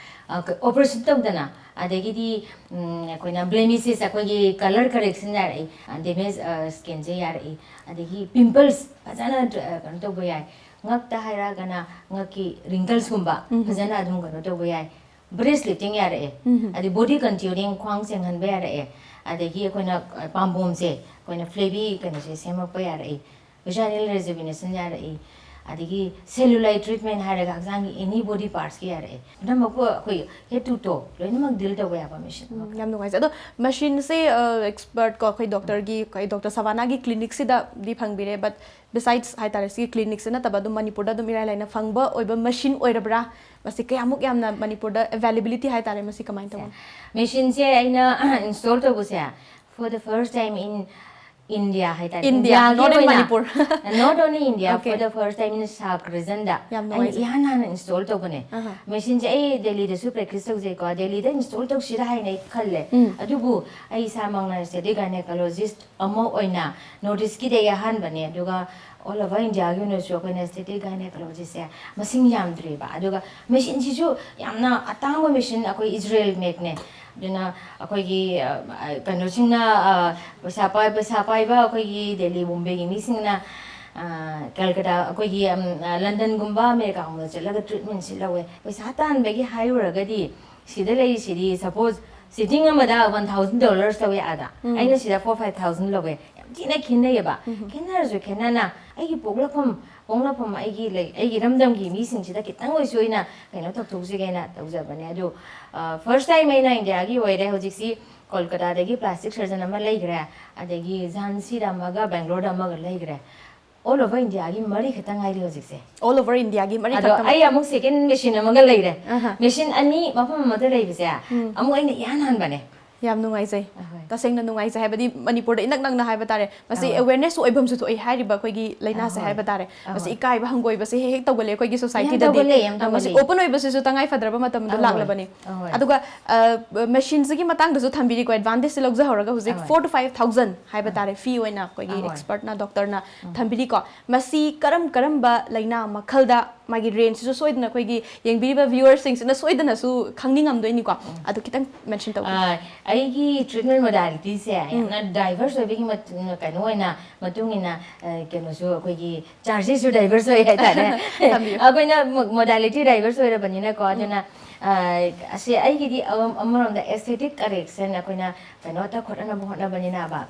ꯑ, ꯀ-, operation ꯇꯧꯗꯅ, ꯑꯗꯒꯤꯗꯤ, ꯎꯝ, ꯑꯩꯈꯣꯏꯅ blemishes, ꯑꯩꯈꯣꯏꯒꯤ colour correction ꯌꯥꯔꯛꯏ, ꯑ, damage, ꯑ, skinꯁꯦ ꯌꯥꯔꯛꯏ, ꯑꯗꯒꯤ pimples ꯐꯖꯅ, ꯑ, ꯀꯩꯅꯣ ꯇꯧꯕ ꯌꯥꯏ꯫ ꯉꯛꯇ ꯍꯥꯏꯔꯛꯑꯒꯅ ꯉꯛꯀꯤ wrinklesꯀꯨꯝꯕ ꯎꯝ꯫ ꯐꯖꯅ ꯑꯗꯨꯝ ꯀꯩꯅꯣ ꯇꯧꯕ ꯌꯥꯏ꯫ ꯕ꯭ꯔꯦꯁ ꯂꯤꯐꯇꯤꯡ ꯌꯥꯔꯛꯑꯦ, ꯑꯗꯩ ꯕꯣꯗꯤ ꯀꯟꯇ꯭ꯌꯨꯔꯤꯡ, ꯈ꯭ꯋꯥꯡ ꯆꯦꯡꯍꯟꯕ ꯌꯥꯔꯛꯑꯦ, ꯑꯗꯒꯤ ꯑꯩꯈꯣꯏꯅ, ꯑ, ꯄꯥꯝꯕꯣꯝꯁꯦ ꯑꯩꯈꯣꯏꯅ ꯐ꯭ꯂꯦꯕꯤ ꯀꯩꯅꯣꯁꯦ ꯁꯦꯝꯃꯛꯄ ꯌꯥꯔꯛꯏ, ꯚꯦꯖꯥꯏꯅꯦꯜ ꯔꯤꯖꯨꯕꯤꯅꯦꯁꯟ ꯌꯥꯔꯛꯏ, ꯑꯗꯒꯤ ꯁꯦꯂꯨꯂꯥꯏꯠ ꯇ꯭ꯔꯤꯠꯃꯦꯟ ꯍꯥꯏꯔꯒ ꯍꯛꯆꯥꯡꯒꯤ ꯑꯦꯅꯤ ꯕꯣꯗꯤ ꯄꯥꯔꯠꯁꯀꯤ ꯌꯥꯔꯛꯑꯦ꯫ ꯄꯨꯝꯅꯃꯛꯄꯨ ꯑꯩꯈꯣꯏ ꯍꯦꯗ ꯇꯨ ꯇꯣ ꯂꯣꯏꯅꯃꯛ ꯗꯤꯜ ꯇꯧꯕ ꯌꯥꯕ ꯃꯦꯁꯤꯟ ꯑꯃꯈꯛ꯫ ꯌꯥꯝ ꯅꯨꯡꯉꯥꯏꯖꯩ꯫ ꯑꯗꯣ ꯃꯦꯁꯤꯟꯁꯦ ꯑꯦꯛꯁꯄꯔꯠ ꯀꯣ, ꯑꯩꯈꯣꯏ ꯗꯣꯛꯇꯔꯒꯤ, ꯑꯩꯈꯣꯏ ꯗꯣꯛꯇꯔ ꯁꯕꯥꯅꯥꯒꯤ ꯀ꯭ꯂꯤꯅꯤꯛꯁꯤꯗꯗꯤ ꯐꯪꯕꯤꯔꯦ, ꯕꯠ ꯕꯤꯁꯥꯏꯠꯁ ꯍꯥꯏꯇꯥꯔꯦ, ꯁꯤꯒꯤ ꯀ꯭ꯂꯤꯅꯤꯛꯁꯤ ꯅꯠꯇꯕ ꯑꯗꯨꯝ ꯃꯅꯤꯄꯨꯔꯗ ꯑꯗꯨꯝ ꯏꯔꯥꯏ ꯂꯥꯏꯅ ꯐꯪꯕ ꯑꯣꯏꯕ ꯃꯦꯁꯤꯟ ꯑꯣꯏꯔꯕ꯭ꯔꯥ? ꯃꯁꯤ ꯀꯌꯥꯃꯨꯛ ꯌꯥꯝꯅ ꯃꯅꯤꯄꯨꯔꯗ ꯑꯦꯕꯥꯏꯂꯦꯕꯤꯂꯤꯇꯤ ꯍꯥꯏꯇꯥꯔꯦ, ꯃꯁꯤ ꯀꯃꯥꯏꯅ ꯇꯧꯕꯅꯣ? ꯃꯦꯁꯤꯟꯁꯦ ꯑꯩꯅ ꯏꯟꯁꯇꯣꯜ ꯇꯧꯕꯁꯦ for the first time in India ꯍꯥꯏꯇꯥꯔꯦ꯫ India, ꯏꯟꯗꯤꯌꯥꯒꯤ not in ꯑꯣꯏꯅ, Manipur. Not only India, Okay. For the first time in SAARC regionꯗ ꯌꯥꯝ ꯑꯩꯅ ꯅꯨꯡꯉꯥꯏꯖꯩ꯫ ꯏꯍꯥꯟ ꯍꯥꯟꯅ ꯏꯟꯁꯇꯣꯜ ꯇꯧꯕꯅꯦ꯫ ꯑꯍ꯫ ꯃꯦꯁꯤꯟꯁꯦ ꯑꯩ ꯗꯦꯜꯂꯤꯗꯁꯨ ꯄ꯭ꯔꯦꯛꯇꯤꯁ ꯇꯧꯖꯩꯀꯣ, ꯗꯦꯜꯂꯤꯗ ꯏꯟꯁꯇꯣꯜ ꯇꯧꯁꯤꯔꯥ ꯍꯥꯏꯅ ꯑꯩ ꯈꯜꯂꯦ꯫ ꯎꯝ꯫ ꯑꯗꯨꯕꯨ ꯑꯩ ꯏꯁꯥꯃꯛꯅ ꯑꯦꯁꯊꯦꯇꯤꯛ ꯒꯥꯏꯅꯦꯀꯣꯂꯣꯖꯤꯁ ꯑꯃ ꯑꯣꯏꯅ ꯅꯣꯔꯠ ꯏꯁꯀꯤꯗꯤ ꯑꯩ ꯑꯍꯥꯟꯕꯅꯦ, ꯑꯗꯨꯒ ꯑꯣꯜ ꯑꯣꯚꯔ ꯏꯟꯗꯤꯌꯥꯒꯤ ꯑꯣꯏꯅꯁꯨ ꯑꯩꯈꯣꯏꯅ ꯑꯦꯁꯊꯦꯇꯤꯛ ꯒꯥꯏꯅꯦꯀꯣꯂꯣꯖꯤꯁꯁꯦ ꯃꯁꯤꯡ ꯌꯥꯝꯗ꯭ꯔꯤꯕ, ꯑꯗꯨꯒ ꯃꯦꯁꯤꯟꯁꯤꯁꯨ ꯌꯥꯝꯅ ꯑꯇꯥꯡꯕ ꯃꯦꯁꯤꯟ, ꯑꯩꯈꯣꯏ ꯏꯖꯔꯦꯜ ꯃꯦꯛꯅꯦ꯫ ꯑꯗꯨꯅ ꯑꯩꯈꯣꯏꯒꯤ, ꯑ, ꯀꯩꯅꯣꯁꯤꯡꯅ, ꯑ, ꯄꯩꯁꯥ ꯄꯥꯏ-, ꯄꯩꯁꯥ ꯄꯥꯏꯕ ꯑꯩꯈꯣꯏꯒꯤ ꯗꯦꯜꯂꯤ ꯕꯣꯝꯕꯦꯒꯤ ꯃꯤꯁꯤꯡꯅ, ꯑ, ꯀꯜꯀꯇꯥ, ꯑꯩꯈꯣꯏꯒꯤ, ꯎꯝ, ꯑ, ꯂꯟꯗꯟꯒꯨꯝꯕ ꯑꯃꯦꯔꯤꯀꯥꯒꯨꯝꯕꯗ ꯆꯠꯂꯒ ꯇ꯭ꯔꯤꯠꯃꯦꯟꯁꯤ ꯂꯧꯋꯦ꯫ ꯄꯩꯁꯥ ꯇꯥꯟꯕꯒꯤ ꯍꯥꯏꯔꯨꯔꯒꯗꯤ ꯁꯤꯗ ꯂꯩꯔꯤꯁꯤꯗꯤ, ꯁꯄꯣꯁ, ꯁꯤꯇꯤꯡ ꯑꯃꯗ ꯋꯥꯟ ꯊꯥꯎꯖꯟ ꯗꯣꯂꯔꯁ ꯂꯧꯋꯦ ꯑꯥꯗ, ꯎꯝ꯫ ꯑꯩꯅ ꯁꯤꯗ ꯐꯣꯔ ꯐꯥꯏꯚ ꯊꯥꯎꯖꯟ ꯂꯧꯋꯦ꯫ ꯌꯥꯝ ꯊꯤꯅ ꯈꯦꯠꯅꯩꯌꯦꯕ꯫ ꯈꯦꯠꯅꯔꯁꯨ ꯈꯦꯠꯅꯅ ꯑꯩꯒꯤ ꯄꯣꯛꯂꯛꯐꯝ, ꯄꯣꯛꯅꯐꯝ, ꯑꯩꯒꯤ ꯂꯩ-, ꯑꯩꯒꯤ ꯏꯔꯝꯗꯝꯒꯤ ꯃꯤꯁꯤꯡꯁꯤꯗ ꯈꯤꯇꯪ ꯑꯣꯏꯁꯨ ꯑꯩꯅ ꯀꯩꯅꯣ ꯇꯧꯊꯣꯛꯁꯤꯒꯦꯅ ꯇꯧꯖꯕꯅꯦ꯫ ꯑꯗꯨ, ꯑ, ꯐꯥꯔꯁ ꯇꯥꯏꯝ ꯑꯩꯅ ꯏꯟꯗꯤꯌꯥꯒꯤ ꯑꯣꯏꯔꯦ꯫ ꯍꯧꯖꯤꯛꯁꯤ ꯀꯣꯜꯀꯇꯥꯗꯒꯤ ꯄ꯭ꯂꯥꯁꯇꯤꯛ ꯁꯔꯖꯟ ꯑꯃ ꯂꯩꯈ꯭ꯔꯦ, ꯑꯗꯒꯤ ꯖꯥꯟꯁꯤꯗ ꯑꯃꯒ, ꯕꯦꯡꯒ꯭ꯂꯣꯔꯗ ꯑꯃꯒ ꯂꯩꯈ꯭ꯔꯦ꯫ ꯑꯣꯜ ꯑꯣꯚꯔ ꯏꯟꯗꯤꯌꯥꯒꯤ ꯃꯔꯤ ꯈꯛꯇ ꯉꯥꯏꯔꯤ ꯍꯧꯖꯤꯛꯁꯦ꯫ ꯑꯣꯜ ꯑꯣꯚꯔ ꯏꯟꯗꯤꯌꯥꯒꯤ ꯃꯔꯤ ꯑꯗꯣ ꯈꯛꯇꯃꯛ꯫ ꯑꯩ ꯑꯃꯨꯛ ꯁꯦꯀꯦꯟ ꯃꯦꯁꯤꯟ ꯑꯃꯒ ꯂꯩꯔꯦ꯫ ꯑꯍ꯫ ꯃꯦꯁꯤꯟ ꯑꯅꯤ ꯃꯐꯝ ꯑꯃꯗ ꯂꯩꯕꯁꯦ ꯎꯝ꯫ ꯑꯃꯨꯛ ꯑꯩꯅ ꯏꯍꯥꯟ ꯍꯥꯟꯕꯅꯦ꯫ ꯌꯥꯝ ꯅꯨꯡꯉꯥꯏꯖꯩ꯫ ꯑꯍꯣꯏ꯫ ꯇꯁꯦꯡꯅ ꯅꯨꯡꯉꯥꯏꯖꯩ ꯍꯥꯏꯕꯗꯤ ꯃꯅꯤꯄꯨꯔꯗ ꯏꯅꯛ ꯅꯛꯅ ꯍꯥꯏꯕ ꯇꯥꯔꯦ꯫ ꯃꯁꯤ ꯑꯍꯣꯏ꯫ ꯑꯦꯋꯦꯔꯅꯦꯁ ꯑꯣꯏꯐꯝꯁꯨ ꯊꯣꯛꯏ ꯍꯥꯏꯔꯤꯕ ꯑꯩꯈꯣꯏꯒꯤ ꯂꯥꯏꯅꯥꯁꯦ ꯑꯍꯣꯏ꯫ ꯍꯥꯏꯕ ꯇꯥꯔꯦ꯫ ꯃꯁꯤ ꯑꯍꯣꯏ꯫ ꯏꯀꯥꯏꯕ ꯍꯪꯒꯣꯏꯕꯁꯦ ꯍꯦꯛ ꯍꯦꯛ ꯇꯧꯒꯜꯂꯦ ꯑꯩꯈꯣꯏꯒꯤ ꯌꯥꯝ ꯁꯣꯁꯥꯏꯇꯤꯗꯗꯤ꯫ ꯇꯧꯒꯜꯂꯦ, ꯌꯥꯝ ꯑ, ꯃꯁꯤ ꯇꯧꯒꯜꯂꯦ꯫ ꯑꯣꯄꯟ ꯑꯣꯏꯕꯁꯤꯁꯨ ꯇꯉꯥꯏ ꯐꯗ꯭ꯔꯕ ꯃꯇꯝꯗ ꯑꯍꯣꯏ꯫ ꯂꯥꯛꯂꯕꯅꯤ꯫ ꯑꯍꯣꯏ꯫ ꯑꯗꯨꯒ, ꯑ, ꯃꯦꯁꯤꯟꯁꯤꯒꯤ ꯃꯇꯥꯡꯗꯁꯨ ꯊꯝꯕꯤꯔꯤꯀꯣ, ꯑꯦꯗꯚꯥꯟꯇꯦꯖꯁꯤ ꯂꯧꯖꯍꯧꯔꯒ ꯍꯧꯖꯤꯛ ꯑꯍꯣꯏ꯫ ꯐꯣꯔ ꯇꯨ ꯐꯥꯏꯚ ꯊꯥꯎꯖꯟ ꯍꯥꯏꯕ ꯇꯥꯔꯦ, ꯐꯤ ꯑꯣꯏꯅ ꯑꯩꯈꯣꯏꯒꯤ ꯑꯍꯣꯏ꯫ ꯑꯦꯛꯁꯄꯔꯠꯅ, ꯗꯣꯛꯇꯔꯅ ꯊꯝꯕꯤꯔꯤꯀꯣ꯫ ꯃꯁꯤ ꯀꯔꯝ ꯀꯔꯝꯕ ꯂꯥꯏꯅꯥ ꯃꯈꯜꯗ ꯃꯥꯒꯤ ꯔꯦꯟꯖꯁꯤꯁꯨ ꯁꯣꯏꯗꯅ ꯑꯩꯈꯣꯏꯒꯤ ꯌꯦꯡꯕꯤꯔꯤꯕ ꯚ꯭ꯌꯨꯋꯔꯁꯤꯡꯁꯤꯅ ꯁꯣꯏꯗꯅꯁꯨ ꯈꯪꯅꯤꯡꯉꯝꯗꯣꯏꯅꯤꯀꯣ꯫ ꯑꯗꯨ ꯈꯤꯇꯪ ꯃꯦꯟꯁꯟ ꯇꯧꯕꯤꯌꯨ꯫ ꯑ, ꯑꯩꯒꯤ ꯇ꯭ꯔꯤꯠꯃꯦꯟ ꯃꯣꯗꯥꯂꯤꯇꯤꯁꯦ ꯌꯥꯝꯅ ꯗꯥꯏꯚꯔꯁ ꯑꯣꯏꯕꯒꯤ ꯃꯇꯨꯡ, ꯀꯩꯅꯣ ꯑꯣꯏꯅ, ꯃꯇꯨꯡ ꯏꯟꯅ, ꯑ, ꯀꯩꯅꯣꯁꯨ ꯑꯩꯈꯣꯏꯒꯤ ꯆꯥꯔꯖꯦꯁꯁꯨ ꯗꯥꯏꯚꯔꯁ ꯑꯣꯏ ꯍꯥꯏꯇꯥꯔꯦ꯫ ꯊꯝꯕꯤꯌꯨ꯫ ꯑꯩꯈꯣꯏꯅ ꯃꯣꯗꯥꯂꯤꯇꯤ ꯗꯥꯏꯚꯔꯁ ꯑꯣꯏꯔꯕꯅꯤꯅꯀꯣ, ꯑꯗꯨꯅ ꯑ, ꯑꯁꯤ ꯑꯩꯒꯤꯗꯤ ꯑꯃ-, ꯑꯃꯔꯣꯝꯗ aesthetic correction, ꯑꯩꯈꯣꯏꯅ ꯀꯩꯅꯣ ꯇꯧ ꯈꯣꯠꯅꯅꯕ ꯍꯣꯠꯅꯕꯅꯤꯅꯕ,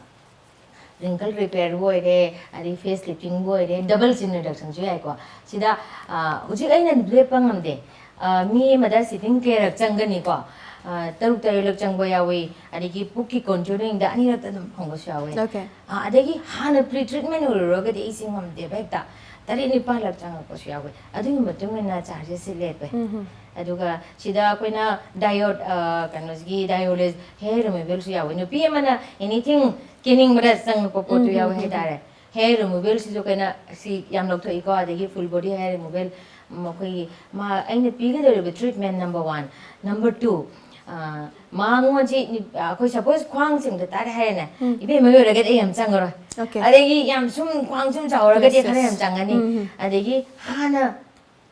wrinkle repairꯕꯨ ꯑꯣꯏꯔꯦ, ꯑꯗꯩ face liftingꯕꯨ ꯑꯣꯏꯔꯦ, double chin reductionꯁꯨ ꯌꯥꯏꯀꯣ꯫ ꯁꯤꯗ, ꯑ, ꯍꯧꯖꯤꯛ ꯑꯩꯅ ꯂꯦꯞꯄ ꯉꯝꯗꯦ꯫ ꯑ, ꯃꯤ ꯑꯃꯗ sitting ꯀꯌꯥꯔꯛ ꯆꯪꯒꯅꯤꯀꯣ? ꯑ, ꯇꯔꯨꯛ ꯇꯔꯦꯠꯂꯛ ꯆꯪꯕ ꯌꯥꯎꯏ, ꯑꯗꯒꯤ ꯄꯨꯛꯀꯤ contouringꯗ ꯑꯅꯤꯔꯛꯇ ꯑꯗꯨꯝ ꯐꯪꯕꯁꯨ ꯌꯥꯎꯋꯦ꯫ Okay. ꯑ, ꯑꯗꯒꯤ ꯍꯥꯟꯅ pre treatment ꯑꯣꯏꯔꯨꯔꯒꯗꯤ ꯑꯩꯁꯦ ꯉꯝꯗꯦꯕ, ꯍꯦꯛꯇ ꯇꯔꯦꯠ ꯅꯤꯄꯥꯜꯂꯛ ꯆꯪꯉꯛꯄꯁꯨ ꯌꯥꯎꯋꯦ꯫ ꯑꯗꯨꯒꯤ ꯃꯇꯨꯡ ꯏꯟꯅ chargesꯁꯦ ꯂꯦꯞꯄꯦ꯫ ꯎꯝ ꯍꯝ꯫ ꯑꯗꯨꯒ ꯁꯤꯗ ꯑꯩꯈꯣꯏꯅ diode, ꯑ, ꯀꯩꯅꯣꯁꯤꯒꯤ diode laser hair removalꯁꯨ ꯌꯥꯎꯋꯦ꯫ ꯅꯨꯄꯤ ꯑꯃꯅ anything ꯀꯦꯅꯤꯡꯕꯗ ꯆꯪꯉꯛꯄ ꯄꯣꯠꯇꯨ ꯎꯝ, ꯌꯥꯎꯋꯦ ꯎꯝ, ꯎꯝ, ꯍꯥꯏꯇꯥꯔꯦ꯫ Hair removalꯁꯤꯁꯨ ꯑꯩꯈꯣꯏꯅ ꯁꯤ ꯌꯥꯝ ꯂꯧꯊꯣꯛꯏꯀꯣ, ꯑꯗꯒꯤ full body hair removal, ꯃꯈꯣꯏꯒꯤ ꯃꯥ ꯑꯩꯅ ꯄꯤꯒꯗꯧꯔꯤꯕ treatment number one꯫ Number two, ꯑ, ꯃꯉꯣꯟꯁꯤ ꯅꯨ-, ꯑꯩꯈꯣꯏ suppose ꯈ꯭ꯋꯥꯡ ꯆꯤꯡꯗ ꯇꯥꯔꯦ ꯍꯥꯏꯔꯦꯅꯦ, ꯎꯝ꯫ ꯏꯕꯦꯝꯃ ꯑꯣꯏꯔꯒꯗꯤ ꯑꯩ ꯌꯥꯝ ꯆꯪꯉꯔꯣꯏ꯫ Okay. ꯑꯗꯒꯤ ꯌꯥꯝ ꯁꯨꯝ ꯈ꯭ꯋꯥꯡ ꯁꯨꯝ ꯆꯥꯎꯔꯒꯗꯤ Yes, ꯈꯔ yes. ꯌꯥꯝ ꯆꯪꯉꯅꯤ꯫ ꯎꯝ, ꯎꯝ꯫ ꯑꯗꯒꯤ ꯍꯥꯟꯅ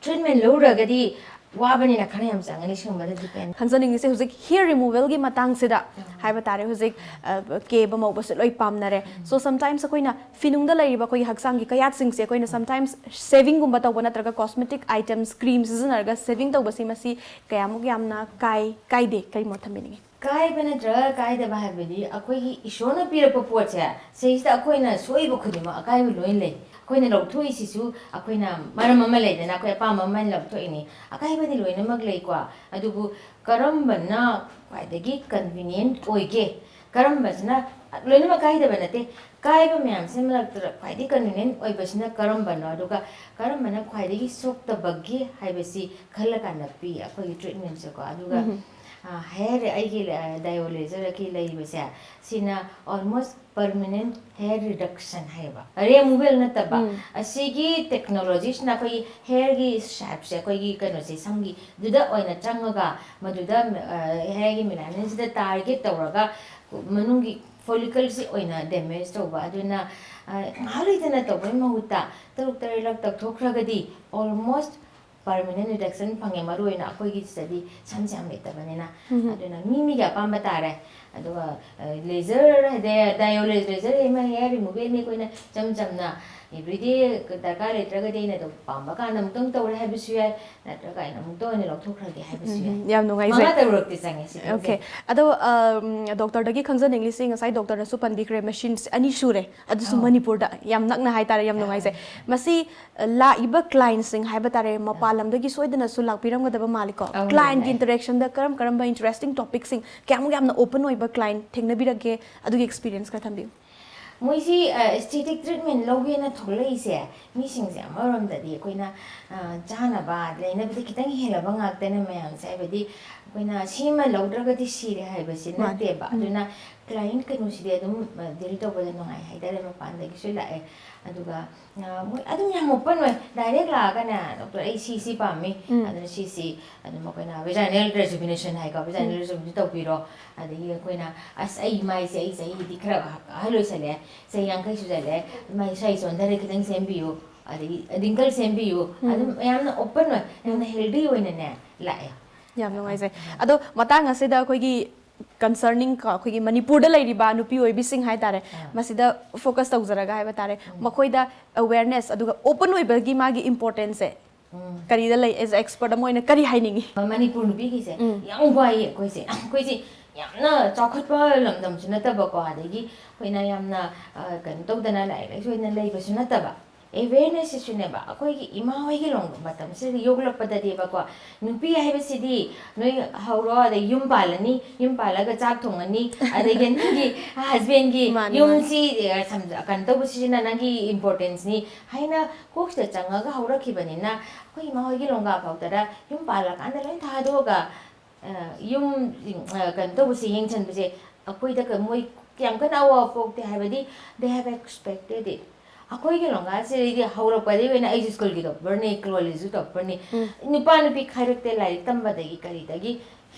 treatment ꯂꯧꯔꯒꯗꯤ ꯋꯥꯕꯅꯤꯅ ꯈꯔ ꯌꯥꯝ ꯆꯪꯉꯅꯤ, ꯁꯤꯒꯨꯝꯕꯗ depend꯫ ꯈꯪꯖꯅꯤꯡꯉꯤꯁꯦ ꯍꯧꯖꯤꯛ hair removalꯒꯤ ꯃꯇꯥꯡꯁꯤꯗ ꯍꯥꯏꯕ ꯇꯥꯔꯦ꯫ ꯍꯧꯖꯤꯛ, ꯑ, ꯀꯦꯕ ꯃꯧꯕꯁꯨ ꯂꯣꯏ ꯄꯥꯝꯅꯔꯦ꯫ So sometimes ꯑꯩꯈꯣꯏꯅ ꯐꯤꯅꯨꯡꯗ ꯂꯩꯔꯤꯕ ꯑꯩꯈꯣꯏꯒꯤ ꯍꯛꯆꯥꯡꯒꯤ ꯀꯌꯥꯠꯁꯤꯡꯁꯦ ꯑꯩꯈꯣꯏꯅ sometimes shavingꯒꯨꯝꯕ ꯇꯧꯕ ꯅꯠꯇ꯭ꯔꯒ cosmetic items, cream ꯁꯤꯖꯤꯟꯅꯔꯒ shaving ꯇꯧꯕꯁꯤ ꯃꯁꯤ ꯀꯌꯥꯃꯨꯛ ꯌꯥꯝꯅ ꯀꯥꯏ-, ꯀꯥꯏꯗꯦ? ꯀꯔꯤ ꯃꯣꯠ ꯊꯝꯕꯤꯅꯤꯡꯉꯤ? ꯀꯥꯏꯕ ꯅꯠꯇ꯭ꯔꯒ ꯀꯥꯏꯗꯕ ꯍꯥꯏꯕꯗꯤ ꯑꯩꯈꯣꯏꯒꯤ ꯏꯁꯣꯔꯅ ꯄꯤꯔꯛꯄ ꯄꯣꯠꯁꯦ, ꯁꯤꯁꯤꯗ ꯑꯩꯈꯣꯏꯅ ꯁꯣꯛꯏꯕ ꯈꯨꯗꯤꯡꯃꯛ ꯑꯀꯥꯏꯕ ꯂꯣꯏ ꯂꯩ꯫ ꯑꯩꯈꯣꯏꯅ ꯂꯧꯊꯣꯛꯏꯁꯤꯁꯨ ꯑꯩꯈꯣꯏꯅ ꯃꯔꯝ ꯑꯃ ꯂꯩꯗꯅ, ꯑꯩꯈꯣꯏ ꯑꯄꯥꯝꯕ ꯑꯃ ꯂꯧꯊꯣꯛꯏꯅꯤ꯫ ꯑꯀꯥꯏꯕꯗꯤ ꯂꯣꯏꯅꯃꯛ ꯂꯩꯀꯣ, ꯑꯗꯨꯕꯨ ꯀꯔꯝꯕꯅ ꯈ꯭ꯋꯥꯏꯗꯒꯤ convenient ꯑꯣꯏꯒꯦ? ꯀꯔꯝꯕꯁꯤꯅ, ꯂꯣꯏꯅꯃꯛ ꯀꯥꯏꯗꯕ ꯅꯠꯇꯦ, ꯀꯥꯏꯕ ꯃꯌꯥꯝꯁꯤ ꯃꯔꯛꯇ ꯈ꯭ꯋꯥꯏꯗꯒꯤ convenient ꯑꯣꯏꯕꯁꯤꯅ ꯀꯔꯝꯕꯅꯣ, ꯑꯗꯨꯒ ꯀꯔꯝꯕꯅ ꯈ꯭ꯋꯥꯏꯗꯒꯤ ꯁꯣꯛꯇꯕꯒꯦ ꯍꯥꯏꯕꯁꯤ ꯈꯜꯂꯀꯥꯟꯗ ꯄꯤ ꯑꯩꯈꯣꯏꯒꯤ treatmentꯁꯦꯀꯣ꯫ ꯑꯗꯨꯒ, ꯎꯝ꯫ ꯑ, hair, ꯑꯩꯒꯤ, ꯑ, diode laserꯒꯤ ꯂꯩꯔꯤꯕꯁꯦ, ꯁꯤꯅ almost permanent hair reduction ꯍꯥꯏꯌꯦꯕ, removal ꯅꯠꯇꯕ꯫ ꯎꯝ꯫ ꯑꯁꯤꯒꯤ technologyꯁꯤꯅ ꯑꯩꯈꯣꯏꯒꯤ hairꯒꯤ shapeꯁꯦ, ꯑꯩꯈꯣꯏꯒꯤ ꯀꯩꯅꯣꯁꯦ, ꯁꯝꯒꯤꯗꯨꯗ ꯑꯣꯏꯅ ꯆꯪꯉꯒ, ꯃꯗꯨꯗ, ꯑ, hairꯒꯤ melanginꯁꯤꯗ target ꯇꯧꯔꯒ ꯃꯅꯨꯡꯒꯤ follicleꯁꯤ ꯑꯣꯏꯅ damage ꯇꯧꯕ꯫ ꯑꯗꯨꯅ, ꯑ, ꯉꯥꯏꯍꯥꯛ ꯂꯩꯇꯅ ꯇꯧꯕꯩ ꯃꯍꯨꯠꯇ ꯇꯔꯨꯛ ꯇꯔꯦꯠꯂꯛ ꯇꯧꯊꯣꯛꯈ꯭ꯔꯒꯗꯤ almost permanent reduction ꯐꯪꯉꯦ, ꯃꯔꯨ ꯑꯣꯏꯅ ꯑꯩꯈꯣꯏꯒꯤ ꯁꯤꯗꯗꯤ ꯁꯝꯁꯦ ꯌꯥꯝ ꯂꯩꯇꯕꯅꯤꯅ꯫ ꯎꯝ꯫ ꯑꯗꯨꯅ ꯃꯤ ꯃꯤꯒꯤ ꯑꯄꯥꯝꯕ ꯇꯥꯔꯦ꯫ ꯑꯗꯨꯒ ꯂꯦꯖꯔ ꯍꯥꯏꯗꯤ ꯗꯥꯏꯑꯣ ꯂꯦꯖꯔ ꯑꯃ ꯍꯦꯌꯔ ꯔꯤꯃꯨꯚꯦꯜꯅꯤ, ꯑꯩꯈꯣꯏꯅ ꯏꯆꯝ ꯆꯝꯅ ꯑꯦꯕ꯭ꯔꯤꯗꯦ ꯗꯔꯀꯥꯔ ꯂꯩꯇ꯭ꯔꯒꯗꯤ ꯑꯩꯅ ꯑꯗꯨꯝ ꯄꯥꯝꯕ ꯀꯥꯟꯗ ꯑꯃꯨꯛꯇꯪ ꯇꯧꯔꯦ ꯍꯥꯏꯕꯁꯨ ꯌꯥꯏ, ꯅꯠꯇ꯭ꯔꯒ ꯑꯩꯅ ꯑꯃꯨꯛꯇ ꯑꯣꯏꯅ ꯂꯧꯊꯣꯛꯈ꯭ꯔꯒꯦ ꯍꯥꯏꯕꯁꯨ ꯌꯥꯏ꯫ ꯎꯝ, ꯌꯥꯝ ꯅꯨꯡꯉꯥꯏꯖꯩ꯫ ꯃꯉꯥ ꯇꯔꯨꯛꯇꯤ ꯆꯪꯉꯦ ꯁꯤꯗꯤ꯫ ꯑꯣꯀꯦ꯫ ꯑꯗꯣ ꯗꯣꯛꯇꯔꯗꯒꯤ ꯈꯪꯖꯅꯤꯡꯂꯤꯁꯤ, ꯉꯁꯥꯏ ꯗꯣꯛꯇꯔꯅꯁꯨ ꯄꯟꯕꯤꯈ꯭ꯔꯦ, ꯃꯦꯁꯤꯟꯁ ꯑꯅꯤ ꯁꯨꯔꯦ, ꯑꯗꯨꯁꯨ ꯑꯧ꯫ ꯃꯅꯤꯄꯨꯔꯗ꯫ ꯌꯥꯝ ꯅꯛꯅ ꯍꯥꯏꯇꯥꯔꯦ, ꯌꯥꯝ ꯅꯨꯡꯉꯥꯏꯖꯩ꯫ ꯑꯥ꯫ ꯃꯁꯤ ꯂꯥꯛꯏꯕ ꯀ꯭ꯂꯥꯏꯟꯁꯤꯡ ꯍꯥꯏꯕ ꯇꯥꯔꯦ, ꯃꯄꯥꯟ ꯂꯝꯗꯒꯤ ꯁꯣꯏꯗꯅꯁꯨ ꯂꯥꯛꯄꯤꯔꯝꯒꯗꯕ ꯃꯥꯜꯂꯤꯀꯣ꯫ ꯑꯧ, ꯀ꯭ꯂꯥꯏꯟꯒꯤ ꯂꯥꯛꯑꯦ꯫ ꯏꯟꯇꯔꯦꯛꯁꯟꯗ ꯀꯔꯝ ꯀꯔꯝꯕ ꯏꯟꯇꯔꯦꯁꯇꯤꯡ ꯇꯣꯄꯤꯛꯁꯤꯡ, ꯀꯌꯥꯃꯨꯛ ꯌꯥꯝꯅ ꯑꯣꯄꯟ ꯑꯣꯏꯕ ꯀ꯭ꯂꯥꯏꯟ ꯊꯦꯡꯅꯕꯤꯔꯛꯀꯦ? ꯑꯗꯨꯒꯤ ꯑꯦꯛꯁꯄꯤꯔꯤꯌꯦꯟꯁ ꯈꯔ ꯊꯝꯕꯤꯌꯨ꯫ ꯃꯣꯏꯁꯤ ꯑꯦꯁꯊꯦꯇꯤꯛ ꯇ꯭ꯔꯤꯠꯃꯦꯟ ꯂꯧꯒꯦꯅ ꯊꯣꯛꯂꯛꯏꯁꯦ, ꯃꯤꯁꯤꯡꯁꯦ ꯑꯃꯔꯣꯝꯗꯗꯤ ꯑꯩꯈꯣꯏꯅ ꯆꯥꯅꯕ ꯂꯩꯅꯕꯗꯤ ꯈꯤꯇꯪ ꯍꯦꯜꯂꯕ ꯉꯥꯛꯇꯅꯦ ꯃꯌꯥꯝꯁꯦ꯫ ꯍꯥꯏꯕꯗꯤ ꯑꯩꯈꯣꯏꯅ ꯁꯤꯃ ꯂꯧꯗ꯭ꯔꯒꯗꯤ ꯁꯤꯔꯦ ꯍꯥꯏꯕꯁꯤ ꯃꯥꯅꯦ꯫ ꯅꯠꯇꯦꯕ꯫ ꯎꯝ꯫ ꯑꯗꯨꯅ ꯀ꯭ꯂꯥꯏꯟ ꯀꯩꯅꯣꯁꯤꯗꯤ ꯑꯗꯨꯝ ꯗꯤꯜ ꯇꯧꯕꯗ ꯅꯨꯡꯉꯥꯏ ꯍꯥꯏꯇꯥꯔꯦ, ꯃꯄꯥꯟꯗꯒꯤꯁꯨ ꯂꯥꯛꯑꯦ꯫ ꯑꯗꯨꯒ ꯃꯣꯏ ꯑꯗꯨꯝ ꯌꯥꯝ ꯑꯣꯄꯟ ꯑꯣꯏ꯫ ꯗꯥꯏꯔꯦꯛ ꯂꯥꯛꯑꯒꯅꯦ, "ꯗꯣꯛꯇꯔ, ꯑꯩ ꯁꯤ ꯁꯤ ꯄꯥꯝꯃꯤ"꯫ ꯎꯝ꯫ ꯑꯗꯨꯅ ꯁꯤꯁꯤ ꯑꯗꯨꯝ ꯑꯩꯈꯣꯏꯅ ꯚꯦꯖꯥꯏꯅꯦꯜ ꯔꯦꯖꯨꯚꯤꯅꯦꯁꯟ ꯍꯥꯏꯀꯣ, ꯚꯦꯖꯥꯏꯅꯦꯜ ꯎꯝ꯫ ꯔꯦꯖꯨꯚꯤꯅꯦꯁꯟ ꯇꯧꯕꯤꯔꯣ꯫ ꯑꯗꯒꯤ ꯑꯩꯈꯣꯏꯅ, "ꯑꯁ, ꯑꯩ ꯃꯥꯏꯁꯦ, ꯑꯩ ꯆꯍꯤꯗꯤ ꯈꯔ ꯑꯍꯜ ꯑꯣꯏꯁꯜꯂꯛꯑꯦ, ꯆꯍꯤ ꯌꯥꯡꯈꯩ ꯁꯨꯖꯜꯂꯛꯑꯦ, ꯃꯥꯏ ꯁ꯭ꯋꯥꯏ ꯆꯣꯟꯊꯔꯦ, ꯈꯤꯇꯪ ꯁꯦꯝꯕꯤꯌꯨ", ꯑꯗꯒꯤ ꯔꯤꯡꯀꯜ ꯁꯦꯝꯕꯤꯌꯨ꯫ ꯎꯝ꯫ ꯑꯗꯨꯝ ꯌꯥꯝꯅ ꯑꯣꯄꯟ ꯑꯣꯏ, ꯌꯥꯝꯅ ꯎꯝ꯫ ꯍꯦꯜꯗꯤ ꯑꯣꯏꯅꯅꯦ ꯂꯥꯛꯑꯦ꯫ ꯌꯥꯝ ꯅꯨꯡꯉꯥꯏꯖꯩ꯫ ꯑꯗꯣ ꯃꯇꯥꯡ ꯑꯁꯤꯗ ꯑꯩꯈꯣꯏꯒꯤ ꯀꯟꯁꯔꯅꯤꯡ ꯀꯣ, ꯑꯩꯈꯣꯏꯒꯤ ꯃꯅꯤꯄꯨꯔꯗ ꯂꯩꯔꯤꯕ ꯅꯨꯄꯤ ꯑꯣꯏꯕꯤꯁꯤꯡ ꯍꯥꯏꯇꯥꯔꯦ, ꯑꯥ꯫ ꯃꯁꯤꯗ ꯐꯣꯀꯁ ꯇꯧꯖꯔꯒ ꯍꯥꯏꯕ ꯇꯥꯔꯦ, ꯎꯝ꯫ ꯃꯈꯣꯏꯗ ꯑꯋꯦꯔꯅꯦꯁ ꯑꯗꯨꯒ ꯑꯣꯄꯟ ꯑꯣꯏꯕꯒꯤ ꯃꯥꯒꯤ ꯏꯝꯄꯣꯔꯇꯦꯟꯁꯁꯦ ꯎꯝ꯫ ꯀꯔꯤꯗ ꯂꯩ? ꯑꯦꯖ ꯑꯦꯛꯁꯄꯔꯠ ꯑꯃ ꯑꯣꯏꯅ ꯀꯔꯤ ꯍꯥꯏꯅꯤꯡꯉꯤ? ꯃ-, ꯃꯅꯤꯄꯨꯔ ꯅꯨꯄꯤꯒꯤꯁꯦ ꯎꯝ꯫ ꯌꯥꯝ ꯋꯥꯏꯌꯦ ꯑꯩꯈꯣꯏꯁꯦ꯫ ꯑꯩꯈꯣꯏꯁꯦ ꯌꯥꯝꯅ ꯆꯥꯎꯈꯠꯄ ꯂꯝꯗꯝꯁꯨ ꯅꯠꯇꯕꯀꯣ, ꯑꯗꯒꯤ ꯑꯩꯈꯣꯏꯅ ꯌꯥꯝꯅ, ꯑ, ꯀꯩꯅꯣ ꯇꯧꯗꯅ ꯂꯥꯏꯔꯤꯛ ꯂꯥꯏꯁꯨ ꯑꯣꯏꯅ ꯂꯩꯕꯁꯨ ꯅꯠꯇꯕ꯫ ꯑꯦꯋꯦꯔꯅꯦꯁꯁꯤꯁꯨꯅꯦꯕ, ꯑꯩꯈꯣꯏꯒꯤ ꯏꯃꯥ ꯍꯣꯏꯒꯤ ꯂꯣꯡ-, ꯃꯇꯝꯁꯤꯗ ꯌꯣꯛꯂꯛꯄꯗꯗꯤꯕꯀꯣ, ꯅꯨꯄꯤ ꯍꯥꯏꯕꯁꯤꯗꯤ ꯅꯣꯏ ꯍꯧꯔꯣ, ꯑꯗꯩ ꯌꯨꯝ ꯄꯥꯜꯂꯅꯤ, ꯌꯨꯝ ꯄꯥꯜꯂꯒ ꯆꯥꯛ ꯊꯣꯡꯉꯅꯤ, ꯑꯗꯒꯤ ꯅꯪꯒꯤ ꯍꯁꯕꯦꯟꯒꯤ ꯃꯥꯅꯤ, ꯌꯨꯝꯁꯤ, ꯑ, ꯁꯝ-, ꯀꯩꯅꯣ ꯇꯧꯕꯁꯤꯅ ꯅꯪꯒꯤ ꯏꯝꯄꯣꯔꯇꯦꯟꯁꯅꯤ ꯍꯥꯏꯅ ꯀꯣꯛꯁꯤꯗ ꯆꯪꯉꯒ ꯍꯧꯔꯛꯈꯤꯕꯅꯤꯅ, ꯑꯩꯈꯣꯏ ꯏꯃꯥ ꯍꯣꯏꯒꯤ ꯂꯣꯡꯒꯥ ꯐꯥꯎꯗꯔ ꯌꯨꯝ ꯄꯥꯜꯂꯀꯥꯟꯗ ꯂꯣꯏ ꯊꯥꯗꯣꯛꯑꯒ, ꯑ, ꯌꯨꯝ, ꯑ, ꯀꯩꯅꯣ ꯇꯧꯕꯁꯦ, ꯌꯦꯡꯁꯤꯟꯕꯁꯦ ꯑꯩꯈꯣꯏꯗ ꯀ-, ꯃꯣꯏ ꯌꯥꯝ ꯀꯟꯅ ꯑꯋꯥꯕ ꯄꯣꯛꯇꯦ꯫ ꯍꯥꯏꯕꯗꯤ they have expected it꯫ ꯑꯩꯈꯣꯏꯒꯤ ꯂꯣꯡꯒꯥꯁꯤꯗꯩꯗꯤ ꯍꯧꯔꯛꯄꯗꯒꯤ ꯑꯣꯏꯅ ꯑꯩꯁꯨ ꯁ꯭ꯀꯨꯜꯒꯤ ꯇꯣꯞꯄꯔꯅꯤ, ꯀꯣꯂꯦꯖꯁꯨ ꯇꯣꯞꯄꯔꯅꯤ꯫ ꯎꯝ꯫ ꯅꯨꯄꯥ ꯅꯨꯄꯤ ꯈꯥꯏꯔꯛꯇꯦ, ꯂꯥꯏꯔꯤꯛ ꯇꯝꯕꯗꯒꯤ ꯀꯔꯤꯗꯒꯤ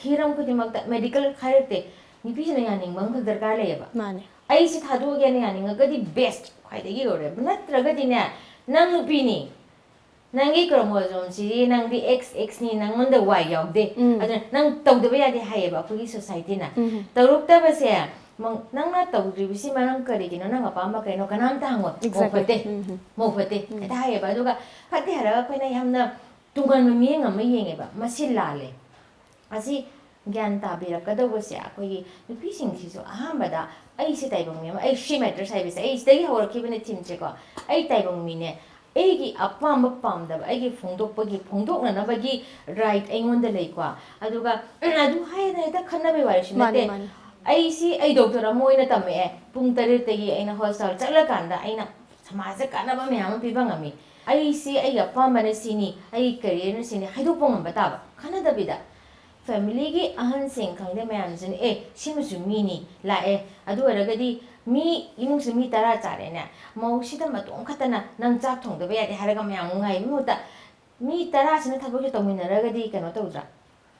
ꯍꯤꯔꯝ ꯈꯨꯗꯤꯡꯃꯛꯇ, ꯃꯦꯗꯤꯀꯦꯜ ꯈꯥꯏꯔꯛꯇꯦ꯫ ꯅꯨꯄꯤꯁꯤꯅ ꯌꯥꯅꯤꯡꯕ ꯑꯃꯈꯛ ꯗꯔꯀꯥꯔ ꯂꯩꯌꯦꯕ꯫ ꯃꯥꯅꯦ꯫ ꯑꯩꯁꯤ ꯊꯥꯗꯣꯛꯑꯒꯦꯅ ꯌꯥꯅꯤꯡꯉꯒꯗꯤ ꯕꯦꯁ ꯈ꯭ꯋꯥꯏꯗꯒꯤ ꯑꯣꯏꯔꯦ꯫ ꯅꯠꯇ꯭ꯔꯒꯗꯤꯅꯦ, ꯅꯪ ꯅꯨꯄꯤꯅꯤ, ꯅꯪꯒꯤ ꯀ꯭ꯔꯣꯃꯣꯖꯣꯝꯁꯤꯗꯤ ꯅꯪꯗꯤ ꯑꯦꯛꯁ ꯑꯦꯛꯁꯅꯤ, ꯅꯪꯉꯣꯟꯗ ꯋꯥꯏ ꯌꯥꯎꯗꯦ꯫ ꯎꯝ꯫ ꯑꯗꯨꯅ ꯅꯪ ꯇꯧꯗꯕ ꯌꯥꯗꯦ ꯍꯥꯏꯌꯦꯕ ꯑꯩꯈꯣꯏꯒꯤ ꯁꯣꯁꯥꯏꯇꯤꯅ꯫ ꯎꯝ꯫ ꯇꯧꯔꯛꯇꯕꯁꯦ, ꯃ- ꯅꯪꯅ ꯇꯧꯗ꯭ꯔꯤꯕꯁꯤ ꯃꯔꯝ ꯀꯔꯤꯒꯤꯅꯣ, ꯅꯪ ꯑꯄꯥꯝꯕ ꯀꯩꯅꯣ, ꯀꯅꯥꯝꯇ ꯍꯪꯉꯣꯏ꯫ ꯃꯧ Exactly. ꯐꯠꯇꯦ, ꯎꯝ, ꯎꯝ꯫ ꯃꯧ ꯐꯠꯇꯦ ꯎꯝ꯫ ꯍꯦꯛꯇ ꯍꯥꯏꯌꯦꯕ꯫ ꯑꯗꯨꯒ ꯐꯠꯇꯦ ꯍꯥꯏꯔꯒ ꯑꯩꯈꯣꯏꯅ ꯌꯥꯝꯅ ꯇꯣꯉꯥꯟꯕ ꯃꯤꯠꯌꯦꯡ ꯑꯃ ꯌꯦꯡꯉꯦꯕ, ꯃꯁꯤ ꯂꯥꯜꯂꯦ꯫ ꯑꯁꯤ ꯒ꯭ꯌꯥꯟ ꯇꯥꯕꯤꯔꯛꯀꯗꯧꯕꯁꯦ ꯑꯩꯈꯣꯏꯒꯤ ꯅꯨꯄꯤꯁꯤꯡꯁꯤꯁꯨ ꯑꯍꯥꯟꯕꯗ ꯑꯩꯁꯦ ꯇꯥꯏꯕꯪ ꯃꯤ ꯑꯃ, ꯑꯩ ꯁꯤ ꯃꯦꯇꯔꯁ ꯍꯥꯏꯕꯁꯦ ꯑꯩ ꯁꯤꯗꯒꯤ ꯍꯧꯔꯛꯈꯤꯕꯅꯦ ꯊꯤꯝꯁꯦꯀꯣ꯫ ꯑꯩ ꯇꯥꯏꯕꯪ ꯃꯤꯅꯦ, ꯑꯩꯒꯤ ꯑꯄꯥꯝꯕ ꯄꯥꯝꯗꯕ ꯑꯩꯒꯤ ꯐꯣꯡꯗꯣꯛꯄꯒꯤ, ꯐꯣꯡꯗꯣꯛꯅꯅꯕꯒꯤ ꯔꯥꯏꯠ ꯑꯩꯉꯣꯟꯗ ꯂꯩꯀꯣ꯫ ꯑꯗꯨꯒ ꯑꯗꯨ ꯍꯥꯏꯗꯅ ꯍꯦꯛꯇ ꯈꯠꯅꯕꯩ ꯋꯥꯔꯤꯁꯨ ꯃꯥꯅꯤ, ꯅꯠꯇꯦ꯫ ꯃꯥꯅꯤ꯫ ꯑꯩꯁꯤ, ꯑꯩ ꯗꯣꯛꯇꯔ ꯑꯃ ꯑꯣꯏꯅ ꯇꯝꯃꯛꯑꯦ, ꯄꯨꯡ ꯇꯔꯦꯠꯇꯒꯤ ꯑꯩꯅ ꯍꯣꯁꯄꯤꯇꯥꯜ ꯆꯠꯂꯀꯥꯟꯗ ꯑꯩꯅ ꯁꯃꯥꯖꯇ ꯀꯥꯟꯅꯕ ꯃꯌꯥꯝ ꯑꯃ ꯄꯤꯕ ꯉꯝꯃꯤ꯫ ꯑꯩꯁꯤ, ꯑꯩꯒꯤ ꯑꯄꯥꯝꯕꯅ ꯁꯤꯅꯤ, ꯑꯩꯒꯤ ꯀꯦꯔꯤꯌꯔꯅ ꯁꯤꯅꯤ ꯍꯥꯏꯗꯣꯛꯄ ꯉꯝꯕ ꯇꯥꯕ, ꯈꯟꯅꯗꯕꯤꯗ꯫ ꯐꯦꯃꯤꯂꯤꯒꯤ ꯑꯍꯟꯁꯤꯡ ꯈꯪꯗꯦ ꯃꯌꯥꯝꯁꯤꯅ, "ꯑꯦ, ꯁꯤꯃꯁꯨ ꯃꯤꯅꯤ, ꯂꯥꯛꯑꯦ, ꯑꯗꯨ ꯑꯣꯏꯔꯒꯗꯤ ꯃꯤ, ꯏꯃꯨꯡꯁꯤ ꯃꯤ ꯇꯔꯥ ꯆꯥꯔꯦꯅꯦ, ꯃꯧꯁꯤꯗ ꯃꯇꯣꯝ ꯈꯛꯇꯅ ꯅꯪ ꯆꯥꯛ ꯊꯣꯡꯗꯕ ꯌꯥꯗꯦ" ꯍꯥꯏꯔꯒ ꯃꯌꯥꯝ ꯉꯥꯏꯕꯒꯤ ꯃꯍꯨꯠꯇ, ꯃꯤ ꯇꯔꯥꯁꯤꯅ ꯊꯕꯛꯁꯦ ꯇꯧꯃꯤꯟꯅꯔꯒꯗꯤ ꯀꯩꯅꯣ ꯇꯧꯗ꯭ꯔꯥ?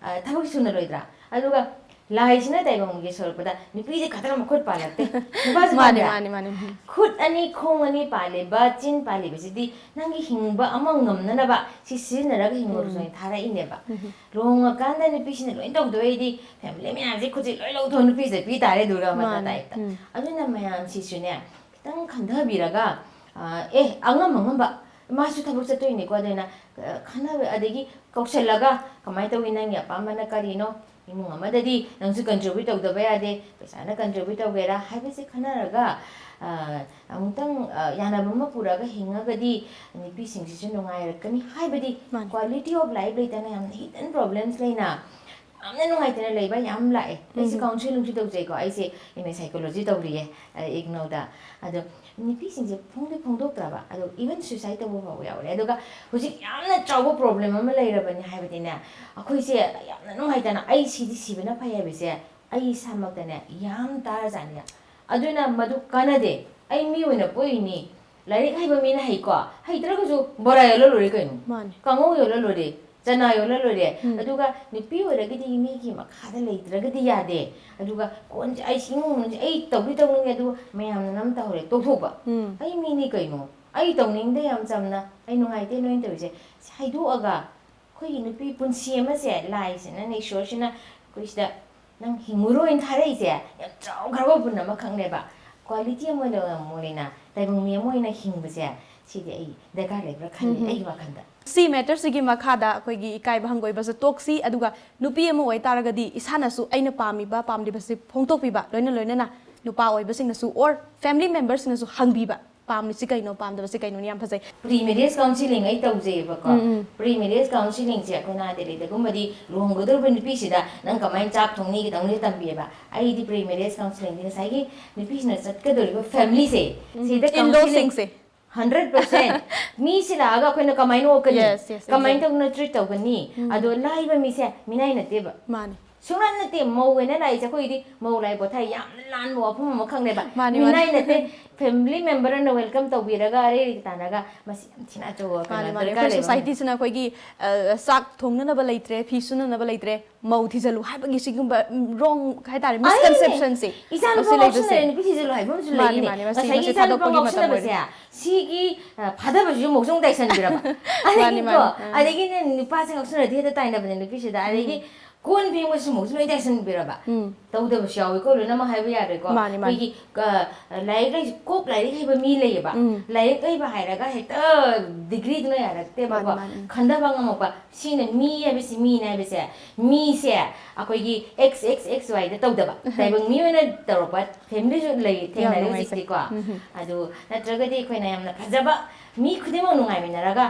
ꯑ, ꯊꯕꯛ ꯁꯨꯅꯔꯣꯏꯗ꯭ꯔꯥ? ꯑꯗꯨꯒ ꯂꯥꯏꯁꯤꯅ ꯇꯥꯏꯕꯪꯒꯤ ꯁꯣꯔꯛꯄꯗ ꯅꯨꯄꯤꯁꯦ ꯈꯛꯇꯅ ꯃꯈꯨꯠ ꯄꯥꯜꯂꯛꯇꯦ꯫ ꯅꯨꯄꯥꯁꯨ ꯃꯥꯅꯦ, ꯄꯥꯟꯕ꯭ꯔꯥ? ꯃꯥꯅꯦ, ꯃꯥꯅꯦ꯫ ꯎꯝ꯫ ꯈꯨꯠ ꯑꯅꯤ, ꯈꯣꯡ ꯑꯅꯤ ꯄꯥꯜꯂꯤꯕ, ꯆꯤꯟ ꯄꯥꯜꯂꯤꯕꯁꯤꯗꯤ ꯅꯪꯒꯤ ꯍꯤꯡꯕ ꯑꯃ ꯉꯝꯅꯅꯕ ꯁꯤ ꯁꯤꯖꯤꯟꯅꯔꯒ ꯍꯤꯡꯉꯨꯔꯁꯨ ꯎꯝ꯫ ꯍꯥꯏꯅ ꯊꯥꯔꯛꯏꯅꯦꯕ꯫ ꯎꯝ꯫ ꯂꯨꯍꯣꯡꯉꯀꯥꯟꯗ ꯅꯨꯄꯤꯁꯤꯅ ꯂꯣꯏ ꯇꯧꯗꯣꯏꯗꯤ ꯐꯦꯃꯤꯂꯤ ꯃꯌꯥꯝꯁꯦ ꯈꯨꯠꯁꯦ ꯂꯣꯏ ꯂꯧꯊꯣꯛꯑ ꯅꯨꯄꯤꯁꯦ ꯄꯤ ꯇꯥꯔꯦ, ꯗꯨꯔꯒꯥ ꯃꯥꯇꯥ ꯃꯥꯅꯦ꯫ ꯇꯥꯏꯞꯇ꯫ ꯎꯝ꯫ ꯑꯗꯨꯅ ꯃꯌꯥꯝꯁꯤꯁꯨꯅꯦ, ꯈꯤꯇꯪ ꯈꯟꯊꯕꯤꯔꯒ, ꯑ, ꯑꯦ, ꯑꯉꯝ ꯑꯉꯝꯕ, ꯃꯥꯁꯨ ꯊꯕꯛ ꯆꯠꯇꯣꯏꯅꯤꯀꯣ, ꯑꯗꯨꯅ, ꯑ, ꯈꯟꯅꯕ, ꯑꯗꯒꯤ ꯀꯧꯁꯜꯂꯒ, "ꯀꯃꯥꯏꯅ ꯇꯧꯏ, ꯅꯪꯒꯤ ꯑꯄꯥꯝꯕꯅ ꯀꯔꯤꯅꯣ? ꯏꯃꯨꯡ ꯑꯃꯗꯗꯤ ꯅꯪꯁꯨ ꯀꯟꯇ꯭ꯔꯤꯕ꯭ꯌꯨꯠ ꯇꯧꯗꯕ ꯌꯥꯗꯦ, ꯄꯩꯁꯥꯅ ꯀꯟꯇ꯭ꯔꯤꯕ꯭ꯌꯨꯠ ꯇꯧꯒꯦꯔꯥ?" ꯍꯥꯏꯕꯁꯦ ꯈꯟꯅꯔꯒ, ꯑ, ꯑꯃꯨꯛꯇꯪ, ꯑ, ꯌꯥꯅꯕ ꯑꯃ ꯄꯨꯔꯛꯑꯒ ꯍꯤꯡꯉꯒꯗꯤ ꯅꯨꯄꯤꯁꯤꯡꯁꯤꯁꯨ ꯅꯨꯡꯉꯥꯏꯔꯛꯀꯅꯤ꯫ ꯍꯥꯏꯕꯗꯤ ꯃꯥꯅꯤ꯫ quality of life ꯂꯩꯇꯅ ꯌꯥꯝꯅ hidden problems ꯂꯩꯅ, ꯌꯥꯝꯅ ꯅꯨꯡꯉꯥꯏꯇꯅ ꯂꯩꯕ ꯌꯥꯝ ꯂꯥꯛꯑꯦ꯫ ꯑꯩꯁꯦ ꯎꯝ꯫ ꯀꯥꯎꯟꯁꯤꯂꯤꯡꯁꯨ ꯇꯧꯖꯩꯀꯣ, ꯑꯩꯁꯦ ꯑꯦꯝ ꯑꯦ ꯁꯥꯏꯀꯣꯂꯣꯖꯤ ꯇꯧꯔꯤꯌꯦ, ꯑ, ꯏꯒꯅꯧꯗ꯫ ꯑꯗꯣ ꯅꯨꯄꯤꯁꯤꯡꯁꯦ ꯐꯣꯡꯗꯤ ꯐꯣꯡꯗꯣꯛꯇ꯭ꯔꯕ, ꯑꯗꯣ ꯏꯚꯟ ꯁꯨꯏꯁꯥꯏꯠ ꯇꯧꯕ ꯐꯥꯎꯕ ꯌꯥꯎꯔꯦ꯫ ꯑꯗꯨꯒ ꯍꯧꯖꯤꯛ ꯌꯥꯝꯅ ꯆꯥꯎꯕ ꯄ꯭ꯔꯣꯕ꯭ꯂꯦꯝ ꯑꯃ ꯂꯩꯔꯕꯅꯤ ꯍꯥꯏꯕꯗꯤꯅꯦ, ꯑꯩꯈꯣꯏꯁꯦ ꯌꯥꯝꯅ ꯅꯨꯡꯉꯥꯏꯇꯅ "ꯑꯩ ꯁꯤꯗꯤ ꯁꯤꯕꯅ ꯐꯩ" ꯍꯥꯏꯕꯁꯦ ꯑꯩ ꯏꯁꯥꯃꯛꯇꯅꯦ ꯌꯥꯝ ꯇꯥꯔꯖꯥꯠꯅꯤ꯫ ꯑꯗꯨꯅ ꯃꯗꯨ ꯀꯥꯟꯅꯗꯦ꯫ ꯑꯩ ꯃꯤ ꯑꯣꯏꯅ ꯄꯣꯛꯏꯅꯤ, ꯂꯥꯏꯔꯤꯛ ꯍꯩꯕ ꯃꯤꯅ ꯍꯩꯀꯣ, ꯍꯩꯇ꯭ꯔꯒꯁꯨ ꯕꯣꯔꯥ ꯌꯣꯜꯂ ꯂꯣꯏꯔꯦ ꯀꯩꯅꯣ, ꯃꯥꯅꯦ꯫ ꯀꯥꯡꯉꯧ ꯌꯣꯜꯂ ꯂꯣꯏꯔꯦ, ꯆꯅꯥ ꯌꯣꯜꯂ ꯂꯣꯏꯔꯦ꯫ ꯎꯝ꯫ ꯑꯗꯨꯒ ꯅꯨꯄꯤ ꯑꯣꯏꯔꯒꯗꯤ ꯃꯤꯒꯤ ꯃꯈꯥꯗ ꯂꯩꯇ꯭ꯔꯒꯗꯤ ꯌꯥꯗꯦ꯫ ꯑꯗꯨꯒ ꯀꯣꯟꯁꯦ ꯑꯩ ꯏꯃꯨꯡ ꯃꯅꯨꯡꯁꯦ ꯑꯩ ꯇꯧꯗꯤ ꯇꯧꯅꯤꯡꯉꯦ, ꯑꯗꯨꯒ ꯃꯌꯥꯝꯅ ꯅꯝ ꯇꯧꯍꯧꯔꯦ, ꯇꯣꯛꯊꯣꯛꯄ꯫ ꯎꯝ꯫ ꯑꯩ ꯃꯤꯅꯤ ꯀꯩꯅꯣ꯫ ꯑꯩ ꯇꯧꯅꯤꯡꯗꯦ, ꯌꯥꯝ ꯆꯝꯅ, ꯑꯩ ꯅꯨꯡꯉꯥꯏꯇꯦ ꯅꯣꯏꯅ ꯇꯧꯔꯤꯁꯦ꯫ ꯁꯤ ꯍꯥꯏꯗꯣꯛꯑꯒ ꯑꯩꯈꯣꯏꯒꯤ ꯅꯨꯄꯤ ꯄꯨꯟꯁꯤ ꯑꯃꯁꯦ ꯂꯥꯏꯁꯤꯅ, ꯏꯁꯣꯔꯁꯤꯅ ꯑꯩꯈꯣꯏ ꯁꯤꯗ ꯅꯪ ꯍꯤꯡꯉꯨꯔꯣꯏꯅ ꯊꯥꯔꯛꯏꯁꯦ ꯌꯥꯝ ꯆꯥꯎꯈ꯭ꯔꯕ ꯒꯨꯟ ꯑꯃꯈꯛꯅꯦꯕ꯫ ꯀ꯭ꯋꯥꯂꯤꯇꯤ ꯑꯃ ꯑꯣꯏꯅ, ꯑꯃ ꯑꯣꯏꯅ, ꯇꯥꯏꯕꯪ ꯃꯤ ꯑꯃ ꯑꯣꯏꯅ ꯍꯤꯡꯕꯁꯦ, ꯁꯤꯗꯤ ꯑꯩ ꯗꯔꯀꯥꯔ ꯂꯩꯕ꯭ꯔꯥ ꯈꯜꯂꯤ, ꯎꯝ꯫ ꯑꯩꯒꯤ ꯋꯥꯈꯜꯗ꯫ ꯁꯤ ꯃꯦꯇꯔꯁꯤꯒꯤ ꯃꯈꯥꯗ ꯑꯩꯈꯣꯏꯒꯤ ꯏꯀꯥꯏꯕ ꯍꯪꯒꯣꯏꯕꯁꯦ ꯇꯣꯛꯁꯤ, ꯑꯗꯨꯒ ꯅꯨꯄꯤ ꯑꯃ ꯑꯣꯏꯇꯥꯔꯒꯗꯤ ꯏꯁꯥꯅꯁꯨ ꯑꯩꯅ ꯄꯥꯝꯃꯤꯕ ꯄꯥꯝꯗ꯭ꯔꯤꯕꯁꯤ ꯐꯣꯡꯗꯣꯛꯄꯤꯕ, ꯂꯣꯏꯅ ꯂꯣꯏꯅꯅ ꯅꯨꯄꯥ ꯑꯣꯏꯕꯁꯤꯡꯅꯁꯨ or family memberꯁꯤꯡꯅꯁꯨ ꯍꯪꯕꯤꯕ, ꯄꯥꯝꯃꯤꯁꯤ ꯀꯩꯅꯣ, ꯄꯥꯝꯗꯕꯁꯤ ꯀꯩꯅꯣꯅ ꯌꯥꯝ ꯐꯖꯩ꯫ ꯄ꯭ꯔꯤ ꯃꯦꯔꯦꯖ ꯀꯥꯎꯟꯁꯤꯂꯤꯡ ꯑꯩ ꯇꯧꯖꯩꯌꯦꯕꯀꯣ꯫ ꯎꯝ, ꯎꯝ꯫ ꯄ꯭ꯔꯤ ꯃꯦꯔꯦꯖ ꯀꯥꯎꯟꯁꯤꯂꯤꯡꯁꯦ ꯑꯩꯈꯣꯏꯅ ꯗꯦꯜꯂꯤꯗꯒꯨꯝꯕꯗꯤ ꯂꯨꯍꯣꯡꯒꯗꯧꯔꯤꯕ ꯅꯨꯄꯤꯁꯤꯗ ꯅꯪ ꯀꯃꯥꯏꯅ ꯆꯥꯛ ꯊꯣꯡꯅꯤ, ꯀꯩꯗꯧꯅꯤ ꯇꯝꯕꯤꯑꯕ꯫ ꯑꯩꯗꯤ ꯄ꯭ꯔꯤ ꯃꯦꯔꯦꯖ ꯀꯥꯎꯟꯁꯤꯂꯤꯡꯗꯤ ꯉꯁꯥꯏꯒꯤ ꯅꯨꯄꯤꯁꯤꯅ ꯆꯠꯀꯗꯧꯔꯤꯕ ꯐꯦꯃꯤꯂꯤꯁꯦ, ꯎꯝ, ꯁꯤꯗ ꯀꯥꯎꯟꯁꯤꯂꯤꯡ in-lawꯁꯤꯡꯁꯦ꯫ Hundred percent. ꯃꯤꯁꯤ ꯂꯥꯛꯑꯒ ꯑꯩꯈꯣꯏꯅ ꯀꯃꯥꯏꯅ ꯑꯣꯛꯀꯅꯤ? Yes, yes, ꯀꯃꯥꯏꯅ exactly꯫ ꯇꯧꯅ ꯇ꯭ꯔꯤꯠ ꯇꯧꯒꯅꯤ? ꯎꯝ꯫ ꯑꯗꯣ ꯂꯥꯛꯏꯕ ꯃꯤꯁꯦ ꯃꯤꯅꯥꯏ ꯅꯠꯇꯦꯕ꯫ ꯃꯥꯅꯦ꯫ ꯁꯨꯡꯅꯠ ꯅꯠꯇꯦ꯫ ꯃꯧ ꯑꯣꯏꯅ ꯂꯥꯛꯏꯁꯦ ꯑꯩꯈꯣꯏꯗꯤ ꯃꯧ ꯂꯥꯛꯏ ꯄꯣꯊꯥꯏ ꯌꯥꯝꯅ ꯂꯥꯟꯕ ꯋꯥꯐꯝ ꯑꯃꯈꯛꯅꯦꯕ꯫ ꯃꯥꯅꯤ, ꯃꯥꯅꯤ꯫ ꯃꯤꯅꯥꯏ ꯅꯠꯇꯦ꯫ ꯐꯦꯃꯤꯂꯤ ꯃꯦꯝꯕꯔ ꯑꯃꯅ ꯋꯦꯜꯀꯝ ꯇꯧꯕꯤꯔꯒ ꯑꯔꯩ ꯇꯥꯟꯅꯒ ꯃꯁꯤ ꯌꯥꯝ ꯊꯤꯅ ꯑꯆꯧꯕ ꯀꯩꯅꯣ ꯃꯥꯅꯤ, ꯃꯥꯅꯤ꯫ ꯗꯔꯀꯥꯔ ꯑꯩꯈꯣꯏ ꯂꯩꯕ ꯑꯃꯅꯤ꯫ ꯁꯣꯁꯥꯏꯇꯤꯁꯤꯅ ꯑꯩꯈꯣꯏꯒꯤ, ꯑ, ꯆꯥꯛ ꯊꯣꯡꯅꯅꯕ ꯂꯩꯇ꯭ꯔꯦ, ꯐꯤ ꯁꯨꯅꯅꯕ ꯂꯩꯇ꯭ꯔꯦ, ꯃꯧ ꯊꯤꯖꯜꯂꯨ ꯍꯥꯏꯕꯒꯤ ꯁꯤꯒꯨꯝꯕ, ꯎꯝ, ꯔꯣꯡ ꯍꯥꯏꯇꯥꯔꯦ, ꯑꯩꯅꯦ, ꯃꯤꯁꯀꯟꯁꯦꯞꯁꯟꯁꯦ ꯏꯆꯥ ꯅꯨꯄꯥ ꯃꯁꯤ ꯂꯩꯕꯁꯦ꯫ ꯉꯥꯎꯁꯟꯅꯔꯦ, ꯅꯨꯄꯤ ꯊꯤꯖꯜꯂꯨ ꯍꯥꯏꯕ ꯑꯃꯁꯨ ꯃꯥꯅꯤ, ꯂꯩꯔꯤꯅꯦ꯫ ꯃꯥꯅꯤ, ꯃꯁꯤ, ꯉꯁꯥꯏꯒꯤ ꯃꯁꯤ ꯏꯆꯥ ꯅꯨꯄꯥ ꯊꯥꯗꯣꯛꯄꯒꯤ ꯃꯇꯝ ꯉꯥꯎꯁꯟꯅꯕꯁꯦ, ꯑꯣꯏꯔꯦ꯫ ꯁꯤꯒꯤ, ꯑ, ꯐꯥꯗꯕꯁꯤꯁꯨ ꯑꯃꯨꯛꯁꯨ ꯑꯃꯨꯛ ꯇꯥꯏꯁꯟꯕꯤꯔꯕ꯫ ꯃꯥꯅꯤ, ꯑꯗꯒꯤꯀꯣ, ꯃꯥꯅꯤ, ꯑꯥ꯫ ꯑꯗꯒꯤꯅꯦ ꯅꯨꯄꯥꯁꯦ ꯉꯥꯎꯁꯟꯅꯔꯗꯤ ꯍꯦꯛꯇ ꯇꯥꯏꯅꯕꯅꯦ ꯅꯨꯄꯤꯁꯤꯗ꯫ ꯑꯗꯒꯤ ꯎꯝ꯫ ꯀꯣꯟ ꯐꯦꯡꯕꯁꯨ ꯑꯃꯨꯛꯁꯨ ꯂꯣꯏ ꯇꯥꯏꯁꯟꯕꯤꯔꯕ꯫ ꯎꯝ꯫ ꯇꯧꯗꯕꯁꯨ ꯌꯥꯎꯋꯤꯀꯣ, ꯂꯣꯏꯅꯃꯛ ꯍꯥꯏꯕ ꯌꯥꯔꯣꯏꯀꯣ꯫ ꯃꯥꯅꯤ, ꯃꯥꯅꯤ꯫ ꯑꯩꯈꯣꯏꯒꯤ, ꯑ, ꯂꯥꯏꯔꯤꯛ ꯂꯥꯏꯁꯨ, ꯀꯣꯛ ꯂꯥꯏꯔꯤꯛ ꯍꯩꯕ ꯃꯤ ꯂꯩꯌꯦꯕ꯫ ꯎꯝ꯫ ꯂꯥꯏꯔꯤꯛ ꯍꯩꯕ ꯍꯥꯏꯔꯒ ꯍꯦꯛꯇ ꯗꯤꯒ꯭ꯔꯤꯗꯨꯅ ꯌꯥꯔꯛꯇꯦꯕꯀꯣ꯫ ꯃꯥꯅꯤ, ꯃꯥꯅꯤ, ꯎꯝ꯫ ꯈꯟꯊꯕ ꯉꯝꯃꯛꯄ꯫ ꯁꯤꯅ ꯃꯤ ꯍꯥꯏꯕꯁꯤ, ꯃꯤꯅꯦ ꯍꯥꯏꯕꯁꯦ, ꯃꯤꯁꯦ ꯑꯩꯈꯣꯏꯒꯤ X X X Y ꯗ ꯇꯧꯗꯕ, ꯇꯥꯏꯕꯪ ꯃꯤ ꯑꯣꯏꯅ ꯇꯧꯔꯛꯄ ꯐꯦꯃꯤꯂꯤꯁꯨ ꯂꯩ, ꯌꯥꯝ ꯊꯦꯡꯅꯔꯦ ꯅꯨꯡꯉꯥꯏꯖꯩ꯫ ꯍꯧꯖꯤꯛꯇꯤꯀꯣ꯫ ꯎꯝ꯫ ꯑꯗꯨ ꯅꯠꯇ꯭ꯔꯒꯗꯤ ꯑꯩꯈꯣꯏꯅ ꯌꯥꯝꯅ ꯐꯖꯕ, ꯃꯤ ꯈꯨꯗꯤꯡꯃꯛ ꯅꯨꯡꯉꯥꯏꯃꯤꯟꯅꯔꯒ,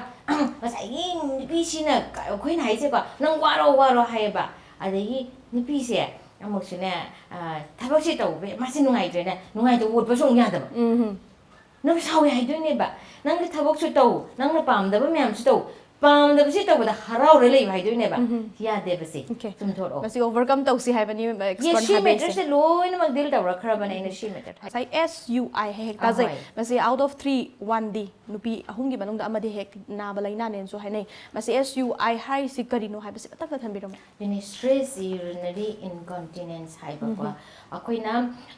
ꯉꯁꯥꯏꯒꯤ ꯅꯨꯄꯤꯁꯤꯅ ꯀ-, ꯑꯩꯈꯣꯏꯅ ꯍꯥꯏꯁꯦꯀꯣ, "ꯅꯪ ꯋꯥꯔꯣ, ꯋꯥꯔꯣ" ꯍꯥꯏꯌꯦꯕ꯫ ꯑꯗꯒꯤ ꯅꯨꯄꯤꯁꯦ ꯑꯃꯨꯛꯁꯨꯅꯦ, ꯑ, ꯊꯕꯛꯁꯦ ꯇꯧꯕ ꯃꯥꯁꯦ ꯅꯨꯡꯉꯥꯏꯇ꯭ꯔꯦꯅꯦ, ꯅꯨꯡꯉꯥꯏꯇꯕ ꯎꯠꯄꯁꯨ ꯑꯃꯨꯛ ꯌꯥꯗꯕ꯫ ꯎꯝ꯫ ꯅꯪ ꯁꯥꯎꯋꯦ ꯍꯥꯏꯗꯣꯏꯅꯦꯕ, ꯅꯪꯒꯤ ꯊꯕꯛꯁꯨ ꯇꯧ, ꯅꯪꯅ ꯄꯥꯝꯗꯕ ꯃꯌꯥꯝꯁꯨ ꯇꯧ, ꯄꯥꯝꯗꯕꯁꯤ ꯇꯧꯕꯗ ꯍꯔꯥꯎꯔ ꯂꯩꯕ ꯍꯥꯏꯗꯣꯏꯅꯦꯕ꯫ ꯌꯥꯗꯦꯕ ꯁꯤ꯫ Okay. ꯆꯨꯝꯊꯣꯛꯑꯣ꯫ ꯃꯁꯤ overcome ꯇꯧꯁꯤ ꯍꯥꯏꯕꯅꯤ, Yes, expert ꯁꯤ ꯍꯥꯏꯕ ꯍꯥꯏꯁꯦ꯫ Matrix ꯁꯦ ꯂꯣꯏꯅꯃꯛ deal ꯇꯧꯔꯛꯈ꯭ꯔꯕꯅꯦ ꯑꯩꯅ ꯁꯤ Matrix ꯍꯥꯏ꯫ ꯉꯁꯥꯏ S U I ꯍꯦꯛ ꯍꯦꯛ ꯇꯥꯖꯩ꯫ ꯑꯍꯣꯏ꯫ ꯃꯁꯤ out of three one ꯗꯤ ꯅꯨꯄꯤ ꯑꯍꯨꯝꯒꯤ ꯃꯅꯨꯡꯗ ꯑꯃꯗꯤ ꯍꯦꯛ ꯅꯥꯕ ꯂꯩꯅꯥꯅꯦꯅꯁꯨ ꯍꯥꯏꯅꯩ꯫ ꯃꯁꯤ S U I ꯍꯥꯏꯔꯤꯁꯤ ꯀꯔꯤꯅꯣ ꯍꯥꯏꯕꯁꯤ ꯈꯛꯇꯪꯒ ꯊꯝꯕꯤꯔꯝꯃꯨ꯫ ꯑꯗꯨꯅꯤ, stress urinary incontinence ꯍꯥꯏꯕꯀꯣ꯫ ꯑꯩꯈꯣꯏꯅ,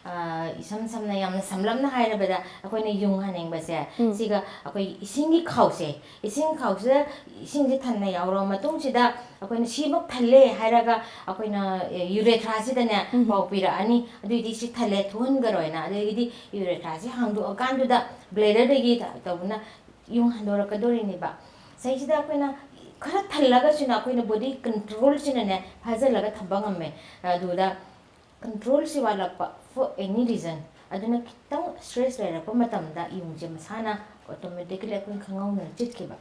ꯑ, ꯏꯁꯝ ꯁꯝꯅ, ꯌꯥꯝꯅ ꯁꯝꯂꯞꯅ ꯍꯥꯏꯔꯕꯗ, ꯑꯩꯈꯣꯏꯅ ꯌꯨꯡ ꯍꯥꯟꯅꯤꯡꯕꯁꯦ, ꯁꯤꯒ ꯑꯩꯈꯣꯏ ꯏꯁꯤꯡꯒꯤ ꯈꯥꯎꯁꯦ, ꯏꯁꯤꯡ ꯈꯥꯎꯁꯤꯗ ꯏꯁꯤꯡꯁꯦ ꯊꯟꯅ ꯌꯥꯎꯔꯕ ꯃꯇꯨꯡꯁꯤꯗ, ꯑꯩꯈꯣꯏꯅ ꯁꯤꯃꯛ ꯊꯜꯂꯦ ꯍꯥꯏꯔꯒ ꯑꯩꯈꯣꯏꯅ, ꯑꯦ, urethra ꯁꯤꯗꯅꯦ ꯄꯥꯎ ꯄꯤꯔꯛꯑꯅꯤ, ꯑꯗꯨꯏꯗꯤ ꯁꯤ ꯊꯜꯂꯦ, ꯊꯣꯛꯍꯟꯈꯔꯣꯅ꯫ ꯑꯗꯒꯤꯗꯤ urethra ꯁꯤ ꯍꯥꯡꯗꯣꯛꯑꯀꯥꯟꯗꯨꯗ bladder ꯗꯒꯤ ꯇꯧꯕꯅ ꯌꯨꯡ ꯍꯟꯗꯣꯔꯛꯀꯗꯣꯔꯤꯅꯦꯕ꯫ ꯁꯤꯁꯤꯗ ꯑꯩꯈꯣꯏꯅ ꯈꯔ ꯊꯜꯂꯒꯁꯨꯅ ꯑꯩꯈꯣꯏꯅ body control ꯁꯤꯅꯅꯦ ꯐꯥꯖꯤꯜꯂꯒ ꯊꯝꯕ ꯉꯝꯃꯦ꯫ ꯑꯗꯨꯗ control ꯁꯤ ꯋꯥꯠꯂꯛꯄ for any reason, ꯑꯗꯨꯅ ꯈꯤꯇꯪ stress ꯂꯩꯔꯛꯄ ꯃꯇꯝꯗ ꯌꯨꯡꯁꯦ ꯃꯁꯥꯅ automatically ꯑꯩꯈꯣꯏꯅ ꯈꯪꯍꯧꯗꯅ ꯆꯤꯠꯈꯤꯕ꯫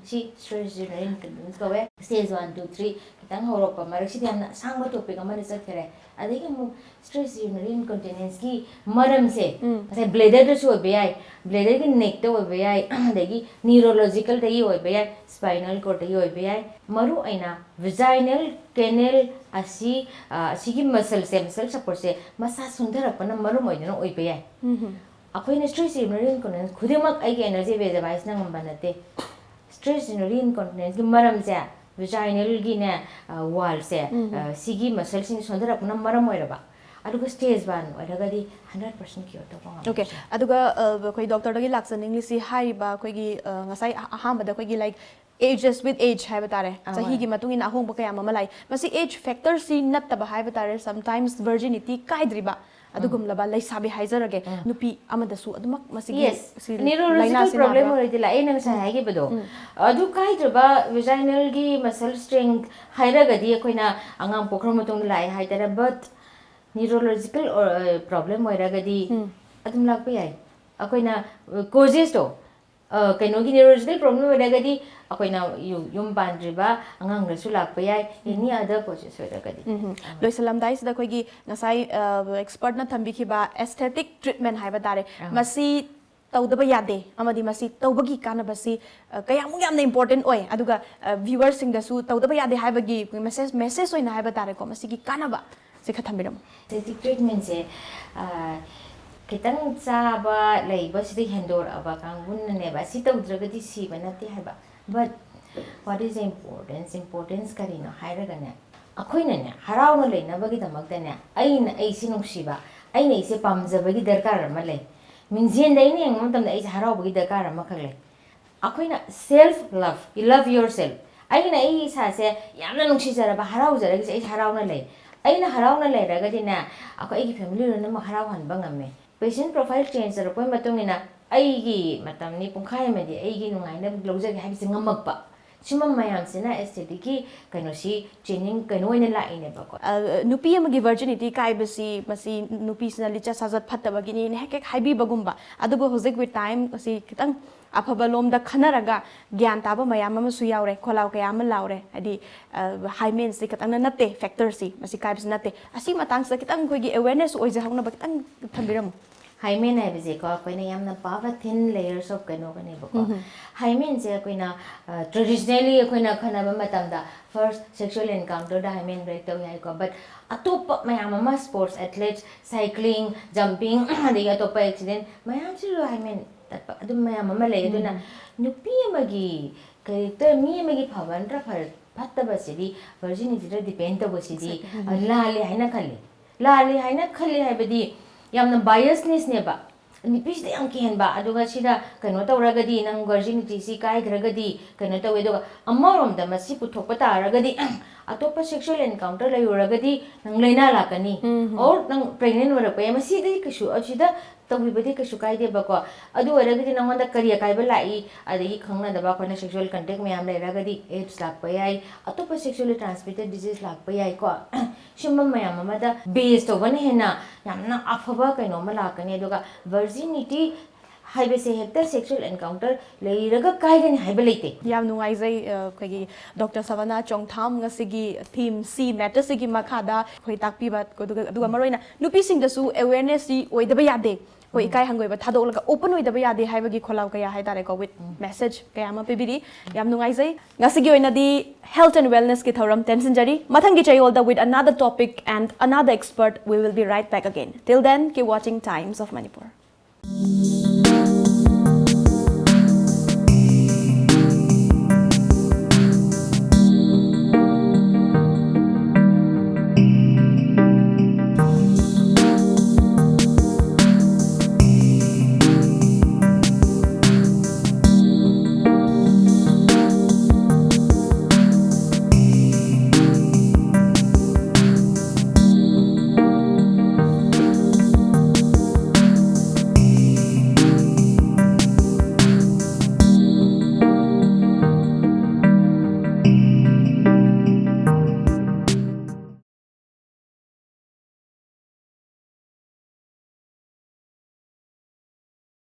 ꯁꯤ stress urinary incontinence ꯀꯧꯋꯦ꯫ Stage one, two, three ꯈꯤꯇꯪ ꯍꯧꯔꯛꯄ ꯃꯔꯛꯁꯤꯗꯤ ꯌꯥꯝꯅ ꯑꯁꯥꯡꯕ topic ꯑꯃꯗ ꯆꯠꯈꯔꯦ꯫ ꯑꯗꯒꯤ ꯑꯃꯨꯛ stress urinary incontinence ꯀꯤ ꯃꯔꯝꯁꯦ, ꯉꯁꯥꯏ bladder ꯗꯁꯨ ꯑꯣꯏꯕ ꯌꯥꯏ, bladder ꯒꯤ neck ꯇ ꯑꯣꯏꯕ ꯌꯥꯏ, ꯑꯗꯒꯤ neurological ꯗꯒꯤ ꯑꯣꯏꯕ ꯌꯥꯏ, spinal cord ꯇꯒꯤ ꯑꯣꯏꯕ ꯌꯥꯏ꯫ ꯃꯔꯨ ꯑꯣꯏꯅ vaginal canal ꯑꯁꯤ, ꯑ, ꯑꯁꯤꯒꯤ muscle ꯁꯦ, muscle support ꯁꯦ ꯃꯁꯥ ꯁꯣꯟꯊꯔꯛꯄꯅ ꯃꯔꯝ ꯑꯣꯏꯗꯨꯅ ꯑꯣꯏꯕ ꯌꯥꯏ꯫ ꯑꯩꯈꯣꯏꯅ stress urinary incontinence ꯈꯨꯗꯤꯡꯃꯛ ꯑꯩꯒꯤ energy available ꯍꯥꯏꯁꯤꯅ ꯉꯝꯕ ꯅꯠꯇꯦ꯫ Stress urinary incontinence ꯀꯤ ꯃꯔꯝꯁꯦ vaginal ꯒꯤꯅꯦ, ꯑ, wall ꯁꯦ, ꯑ, ꯁꯤꯒꯤ muscle ꯁꯤꯡ ꯁꯣꯟꯊꯔꯛꯄꯅ ꯃꯔꯝ ꯑꯣꯏꯔꯕ, ꯑꯗꯨꯒ stage one ꯑꯣꯏꯔꯒꯗꯤ hundred percent cure ꯇꯧꯕ ꯉꯝꯃꯦ꯫ Okay, ꯑꯗꯨꯒ, ꯑ, ꯑꯩꯈꯣꯏ doctor ꯗꯒꯤ ꯂꯥꯛꯆꯅꯤꯡꯂꯤꯁꯤ ꯍꯥꯏꯔꯤꯕ ꯑꯩꯈꯣꯏꯒꯤ, ꯑ, ꯉꯁꯥꯏ ꯑꯍꯥꯟꯕꯗ ꯑꯩꯈꯣꯏꯒꯤ, like, ages with age ꯍꯥꯏꯕ ꯇꯥꯔꯦ, ꯑꯍꯣꯏ꯫ ꯆꯍꯤꯒꯤ ꯃꯇꯨꯡ ꯏꯟꯅ ꯑꯍꯣꯡꯕ ꯀꯌꯥ ꯑꯃ ꯂꯥꯛꯏ꯫ ꯃꯁꯤ age factor ꯁꯤ ꯅꯠꯇꯕ ꯍꯥꯏꯕ ꯇꯥꯔꯦ, sometimes virginity ꯀꯥꯏꯗ꯭ꯔꯤꯕ ꯑꯗꯨꯒꯨꯝꯂꯕ ꯂꯩꯁꯥꯕꯤ ꯍꯥꯏꯖꯔꯒꯦ, ꯅꯨꯄꯤ ꯑꯃꯗꯁꯨ ꯑꯗꯨꯃꯛ ꯃꯁꯤꯒꯤ Yes, ꯁꯤ neurological ꯂꯥꯏꯅꯥꯁꯤ problem ꯅꯥꯕ꯭ꯔꯥ? ꯑꯣꯏꯔꯗꯤ ꯂꯥꯛꯑꯦ, ꯅꯪ ꯉꯁꯥꯏ ꯍꯥꯏꯈꯤꯕꯗꯣ꯫ ꯑꯗꯨ ꯀꯥꯏꯗ꯭ꯔꯕ vaginal ꯒꯤ muscle strength ꯍꯥꯏꯔꯒꯗꯤ ꯑꯩꯈꯣꯏꯅ ꯑꯉꯥꯡ ꯄꯣꯛꯈ꯭ꯔ ꯃꯇꯨꯡꯗ ꯂꯥꯛꯑꯦ ꯍꯥꯏꯇꯥꯔꯦ, but neurological ꯑꯣꯏ-, problem ꯑꯣꯏꯔꯒꯗꯤ ꯑꯗꯨꯝ ꯂꯥꯛꯄ ꯌꯥꯏ꯫ ꯑꯩꯈꯣꯏꯅ, ꯑ, causes ꯇꯣ, ꯑ, ꯀꯩꯅꯣꯒꯤ neurological problem ꯑꯣꯏꯔꯒꯗꯤ ꯑꯩꯈꯣꯏꯅ ꯌꯨ-, ꯌꯨꯝ ꯄꯥꯟꯗ꯭ꯔꯤꯕ ꯑꯉꯥꯡꯗꯁꯨ ꯂꯥꯛꯄ ꯌꯥꯏ, any other causes ꯑꯣꯏꯔꯒꯗꯤ꯫ ꯂꯣꯏꯁꯤꯜꯂꯝꯗꯥꯏꯁꯤꯗ ꯑꯩꯈꯣꯏꯒꯤ ꯉꯁꯥꯏ, ꯑ, expert ꯅ ꯊꯝꯕꯤꯈꯤꯕ aesthetic treatment ꯍꯥꯏꯕ ꯇꯥꯔꯦ, ꯑꯥ꯫ ꯃꯁꯤ ꯇꯧꯗꯕ ꯌꯥꯗꯦ ꯑꯃꯗꯤ ꯃꯁꯤ ꯇꯧꯕꯒꯤ ꯀꯥꯟꯅꯕꯁꯤ ꯑ, ꯀꯌꯥꯃꯨꯛ ꯌꯥꯝꯅ ꯏꯝꯄꯣꯔꯇꯦꯟ ꯑꯣꯏ, ꯑꯗꯨꯒ ꯚ꯭ꯌꯨꯋꯔꯁꯤꯡꯗꯁꯨ ꯇꯧꯗꯕ ꯌꯥꯗꯦ ꯍꯥꯏꯕꯒꯤ ꯃꯦꯁꯦꯖ, ꯃꯦꯁꯦꯖ ꯑꯣꯏꯅ ꯍꯥꯏꯕ ꯇꯥꯔꯦꯀꯣ, ꯃꯁꯤꯒꯤ ꯀꯥꯟꯅꯕꯁꯦ ꯈꯔ ꯊꯝꯕꯤꯔꯝꯃꯨ꯫ ꯑꯦꯁꯊꯦꯇꯤꯛ ꯇ꯭ꯔꯤꯠꯃꯦꯟꯁꯦ ꯈꯤꯇꯪ ꯆꯥꯕ ꯂꯩꯕꯁꯤꯗ ꯍꯦꯟꯗꯣꯔꯛꯑꯕ ꯀꯥꯡꯕꯨꯅꯅꯦꯕ, ꯑꯁꯤ ꯇꯧꯗ꯭ꯔꯒꯗꯤ ꯁꯤꯕ ꯅꯠꯇꯦ ꯍꯥꯏꯕ꯫ But what is importance? Importance ꯀꯔꯤꯅꯣ ꯍꯥꯏꯔꯒꯅꯦ, ꯑꯩꯈꯣꯏꯅꯅꯦ ꯍꯔꯥꯎꯅ ꯂꯩꯅꯕꯒꯤꯗꯃꯛꯇꯅꯦ, ꯑꯩꯅ ꯑꯩꯁꯦ ꯅꯨꯡꯁꯤꯕ, ꯑꯩꯅ ꯑꯩꯁꯦ ꯄꯥꯝꯖꯕꯒꯤ ꯗꯔꯀꯥꯔ ꯑꯃ ꯂꯩ꯫ ꯃꯤꯡꯖꯦꯜꯗ ꯑꯩꯅ ꯌꯦꯡꯕ ꯃꯇꯝꯗ ꯑꯩꯁꯦ ꯍꯔꯥꯎꯕꯒꯤ ꯗꯔꯀꯥꯔ ꯑꯃꯈꯛ ꯂꯩ꯫ ꯑꯩꯈꯣꯏꯅ self love, you love yourself꯫ ꯑꯩꯅ ꯑꯩ ꯏꯁꯥꯁꯦ ꯌꯥꯝꯅ ꯅꯨꯡꯁꯤꯖꯔꯕ, ꯍꯔꯥꯎꯖꯔꯒꯁꯦ ꯑꯩ ꯍꯔꯥꯎꯅ ꯂꯩ꯫ ꯑꯩꯅ ꯍꯔꯥꯎꯅ ꯂꯩꯔꯒꯗꯤꯅꯦ, ꯑꯩꯈꯣꯏ ꯑꯩꯒꯤ ꯐꯦꯃꯤꯂꯤ ꯂꯣꯏꯅꯃꯛ ꯍꯔꯥꯎꯍꯟꯕ ꯉꯝꯃꯦ꯫ ꯄꯦꯁꯦꯟ ꯄ꯭ꯔꯣꯐꯥꯏꯜ ꯆꯦꯟꯖ ꯇꯧꯔꯛꯄꯒꯤ ꯃꯇꯨꯡ ꯏꯟꯅ ꯑꯩꯒꯤ ꯃꯇꯝꯅꯤ, ꯄꯨꯡꯈꯥꯏ ꯑꯃꯗꯤ ꯑꯩꯒꯤ ꯅꯨꯡꯉꯥꯏꯅꯕ ꯂꯧꯖꯒꯦ ꯍꯥꯏꯕꯁꯦ ꯉꯝꯃꯛꯄ꯫ ꯁꯨꯝꯕ ꯃꯌꯥꯝꯁꯤꯅ ꯑꯦꯁꯊꯦꯇꯤꯛꯀꯤ ꯀꯩꯅꯣꯁꯤ ꯆꯦꯟꯖꯤꯡ ꯀꯩꯅꯣ ꯑꯣꯏꯅ ꯂꯥꯛꯏꯅꯦꯕꯀꯣ꯫ ꯑ, ꯅꯨꯄꯤ ꯑꯃꯒꯤ ꯚꯔꯖꯤꯅꯤꯇꯤ ꯀꯥꯏꯕꯁꯤ ꯃꯁꯤ ꯅꯨꯄꯤꯁꯤꯅ ꯂꯤꯆꯠ ꯁꯥꯖꯠ ꯐꯠꯇꯕꯒꯤꯅꯦꯅ ꯍꯦꯛ ꯍꯦꯛ ꯍꯥꯏꯕꯤꯕꯒꯨꯝꯕ, ꯑꯗꯨꯕꯨ ꯍꯧꯖꯤꯛ with time ꯑꯁꯤ ꯈꯤꯇꯪ ꯑꯐꯕ ꯂꯣꯝꯗ ꯈꯟꯅꯔꯒ ꯒ꯭ꯌꯥꯟ ꯇꯥꯕ ꯃꯌꯥꯝ ꯑꯃꯁꯨ ꯌꯥꯎꯔꯦ, ꯈꯣꯜꯂꯥꯎ ꯀꯌꯥ ꯑꯃ ꯂꯥꯎꯔꯦ꯫ ꯍꯥꯏꯗꯤ ꯍꯥꯏꯃꯦꯟꯁꯤ ꯈꯛꯇꯪꯅ ꯅꯠꯇꯦ ꯐꯦꯛꯇꯔꯁꯤ, ꯃꯁꯤ ꯀꯥꯏꯕꯁꯤ ꯅꯠꯇꯦ꯫ ꯑꯁꯤ ꯃꯇꯥꯡꯁꯤꯗ ꯈꯤꯇꯪ ꯑꯩꯈꯣꯏꯒꯤ ꯑꯦꯋꯦꯔꯅꯦꯁ ꯑꯣꯏꯖꯍꯧꯅꯕ ꯈꯤꯇꯪ ꯊꯝꯕꯤꯔꯝꯃꯨ꯫ ꯍꯥꯏꯃꯦꯟ ꯍꯥꯏꯕꯁꯦꯀꯣ, ꯑꯩꯈꯣꯏꯅ ꯌꯥꯝꯅ power thin layers of ꯀꯩꯅꯣꯒꯅꯦꯕꯀꯣ꯫ ꯍꯥꯏꯃꯦꯟꯁꯦ ꯑꯩꯈꯣꯏꯅ traditionally ꯑꯩꯈꯣꯏꯅ ꯈꯟꯅꯕ ꯃꯇꯝꯗ first sexual encounterꯗ ꯍꯥꯏꯃꯦꯟ ꯕ꯭ꯔꯦꯛ ꯇꯧꯏ ꯍꯥꯏꯀꯣ꯫ But ꯑꯇꯣꯞꯄ ꯃꯌꯥꯝ ꯑꯃ, sports athlete, cycling, jumping, ꯑꯗꯒꯤ ꯑꯇꯣꯞꯄ accident ꯃꯌꯥꯝꯁꯤꯁꯨ ꯍꯥꯏꯃꯦꯟ ꯇꯠꯄ ꯑꯗꯨꯝ ꯃꯌꯥꯝ ꯑꯃ ꯂꯩ꯫ ꯑꯗꯨꯅ ꯅꯨꯄꯤ ꯑꯃꯒꯤ character, ꯃꯤ ꯑꯃꯒꯤ ꯐꯕ ꯅꯠꯇ꯭ꯔ ꯐ- ꯐꯠꯇꯕꯁꯤꯗꯤ virginityꯗ depend ꯇꯧꯕꯁꯤꯗꯤ ꯂꯥꯜꯂꯦ ꯍꯥꯏꯅ ꯈꯜꯂꯤ꯫ ꯂꯥꯜꯂꯤ ꯍꯥꯏꯅ ꯈꯜꯂꯤ ꯍꯥꯏꯕꯗꯤ ꯌꯥꯝꯅ biasnessꯅꯦꯕ꯫ ꯅꯨꯄꯤꯁꯤꯗ ꯌꯥꯝ ꯀꯤꯍꯟꯕ, ꯑꯗꯨꯒ ꯁꯤꯗ ꯀꯩꯅꯣ ꯇꯧꯔꯒꯗꯤ, ꯅꯪ virginityꯁꯤ ꯀꯥꯏꯈ꯭ꯔꯒꯗꯤ ꯀꯩꯅꯣ ꯇꯧꯋꯦ꯫ ꯑꯗꯨꯒ ꯑꯃꯔꯣꯝꯗ ꯃꯁꯤ ꯄꯨꯊꯣꯛꯄ ꯇꯥꯔꯒꯗꯤ, ꯑꯇꯣꯞꯄ sexual encounter ꯂꯩꯔꯨꯔꯒꯗꯤ ꯅꯪ ꯂꯥꯏꯅꯥ ꯂꯥꯛꯀꯅꯤ, or ꯅꯪ pregnant ꯑꯣꯏꯔꯛꯄ ꯌꯥꯏ꯫ ꯃꯁꯤꯗꯤ ꯀꯩꯁꯨ, ꯑꯁꯤꯗ ꯇꯧꯕꯤꯕꯗꯤ ꯀꯩꯁꯨ ꯀꯥꯏꯗꯦꯕꯀꯣ꯫ ꯑꯗꯨ ꯑꯣꯏꯔꯒꯗꯤ ꯅꯪꯉꯣꯟꯗ ꯀꯔꯤ ꯑꯀꯥꯏꯕ ꯂꯥꯛꯏ? ꯑꯗꯒꯤ ꯈꯪꯅꯗꯕ ꯑꯩꯈꯣꯏꯅ sexual contact ꯃꯌꯥꯝ ꯂꯩꯔꯒꯗꯤ AIDS ꯂꯥꯛꯄ ꯌꯥꯏ, ꯑꯇꯣꯞꯄ sexually transmitted disease ꯂꯥꯛꯄ ꯌꯥꯏꯀꯣ꯫ ꯁꯤꯒꯨꯝꯕ ꯃꯌꯥꯝ ꯑꯃꯗ base ꯇꯧꯕꯅ ꯍꯦꯟꯅ ꯌꯥꯝꯅ ꯑꯐꯕ ꯀꯩꯅꯣ ꯑꯃ ꯂꯥꯛꯀꯅꯤ꯫ ꯑꯗꯨꯒ virginity ꯍꯥꯏꯕꯁꯦ ꯍꯦꯛꯇ sexual encounter ꯂꯩꯔꯒ ꯀꯥꯏꯒꯅꯤ ꯍꯥꯏꯕ ꯂꯩꯇꯦ꯫ ꯌꯥꯝ ꯅꯨꯡꯉꯥꯏꯖꯩ, ꯑ, ꯑꯩꯈꯣꯏꯒꯤ ꯗꯣꯛꯇꯔ ꯁꯕꯅꯥ ꯆꯣꯡꯊꯥꯝ ꯉꯁꯤꯒꯤ ꯊꯤꯝ ꯁꯤ ꯃꯦꯇꯔꯁꯤꯒꯤ ꯃꯈꯥꯗ ꯑꯩꯈꯣꯏ ꯇꯥꯛꯄꯤꯕ, ꯑꯗꯨꯒ, ꯑꯗꯨꯒ ꯃꯔꯨꯑꯣꯏꯅ ꯅꯨꯄꯤꯁꯤꯡꯗꯁꯨ ꯑꯦꯋꯦꯔꯅꯦꯁꯁꯤ ꯑꯣꯏꯗꯕ ꯌꯥꯗꯦ꯫ ꯑꯩꯈꯣꯏ ꯏꯀꯥꯏ ꯍꯪꯒꯣꯏꯕ ꯊꯥꯗꯣꯛꯂꯒ open ꯑꯣꯏꯗꯕ ꯌꯥꯗꯦ ꯍꯥꯏꯕꯒꯤ ꯈꯣꯜꯂꯥꯎ ꯀꯌꯥ ꯍꯥꯏꯇꯥꯔꯦꯀꯣ, with message ꯀꯌꯥ ꯑꯃ ꯄꯤꯕꯤꯔꯤ꯫ ꯌꯥꯝ ꯅꯨꯡꯉꯥꯏꯖꯩ꯫ ꯉꯁꯤꯒꯤ ꯑꯣꯏꯅꯗꯤ health and wellnessꯀꯤ ꯊꯧꯔꯝ ꯇꯦꯟꯁꯤꯟꯖꯔꯤ꯫ ꯃꯊꯪꯒꯤ ꯆꯌꯣꯜꯗ with another topic and another expert, we will be right back again. Till then, keep watching Times of Manipur.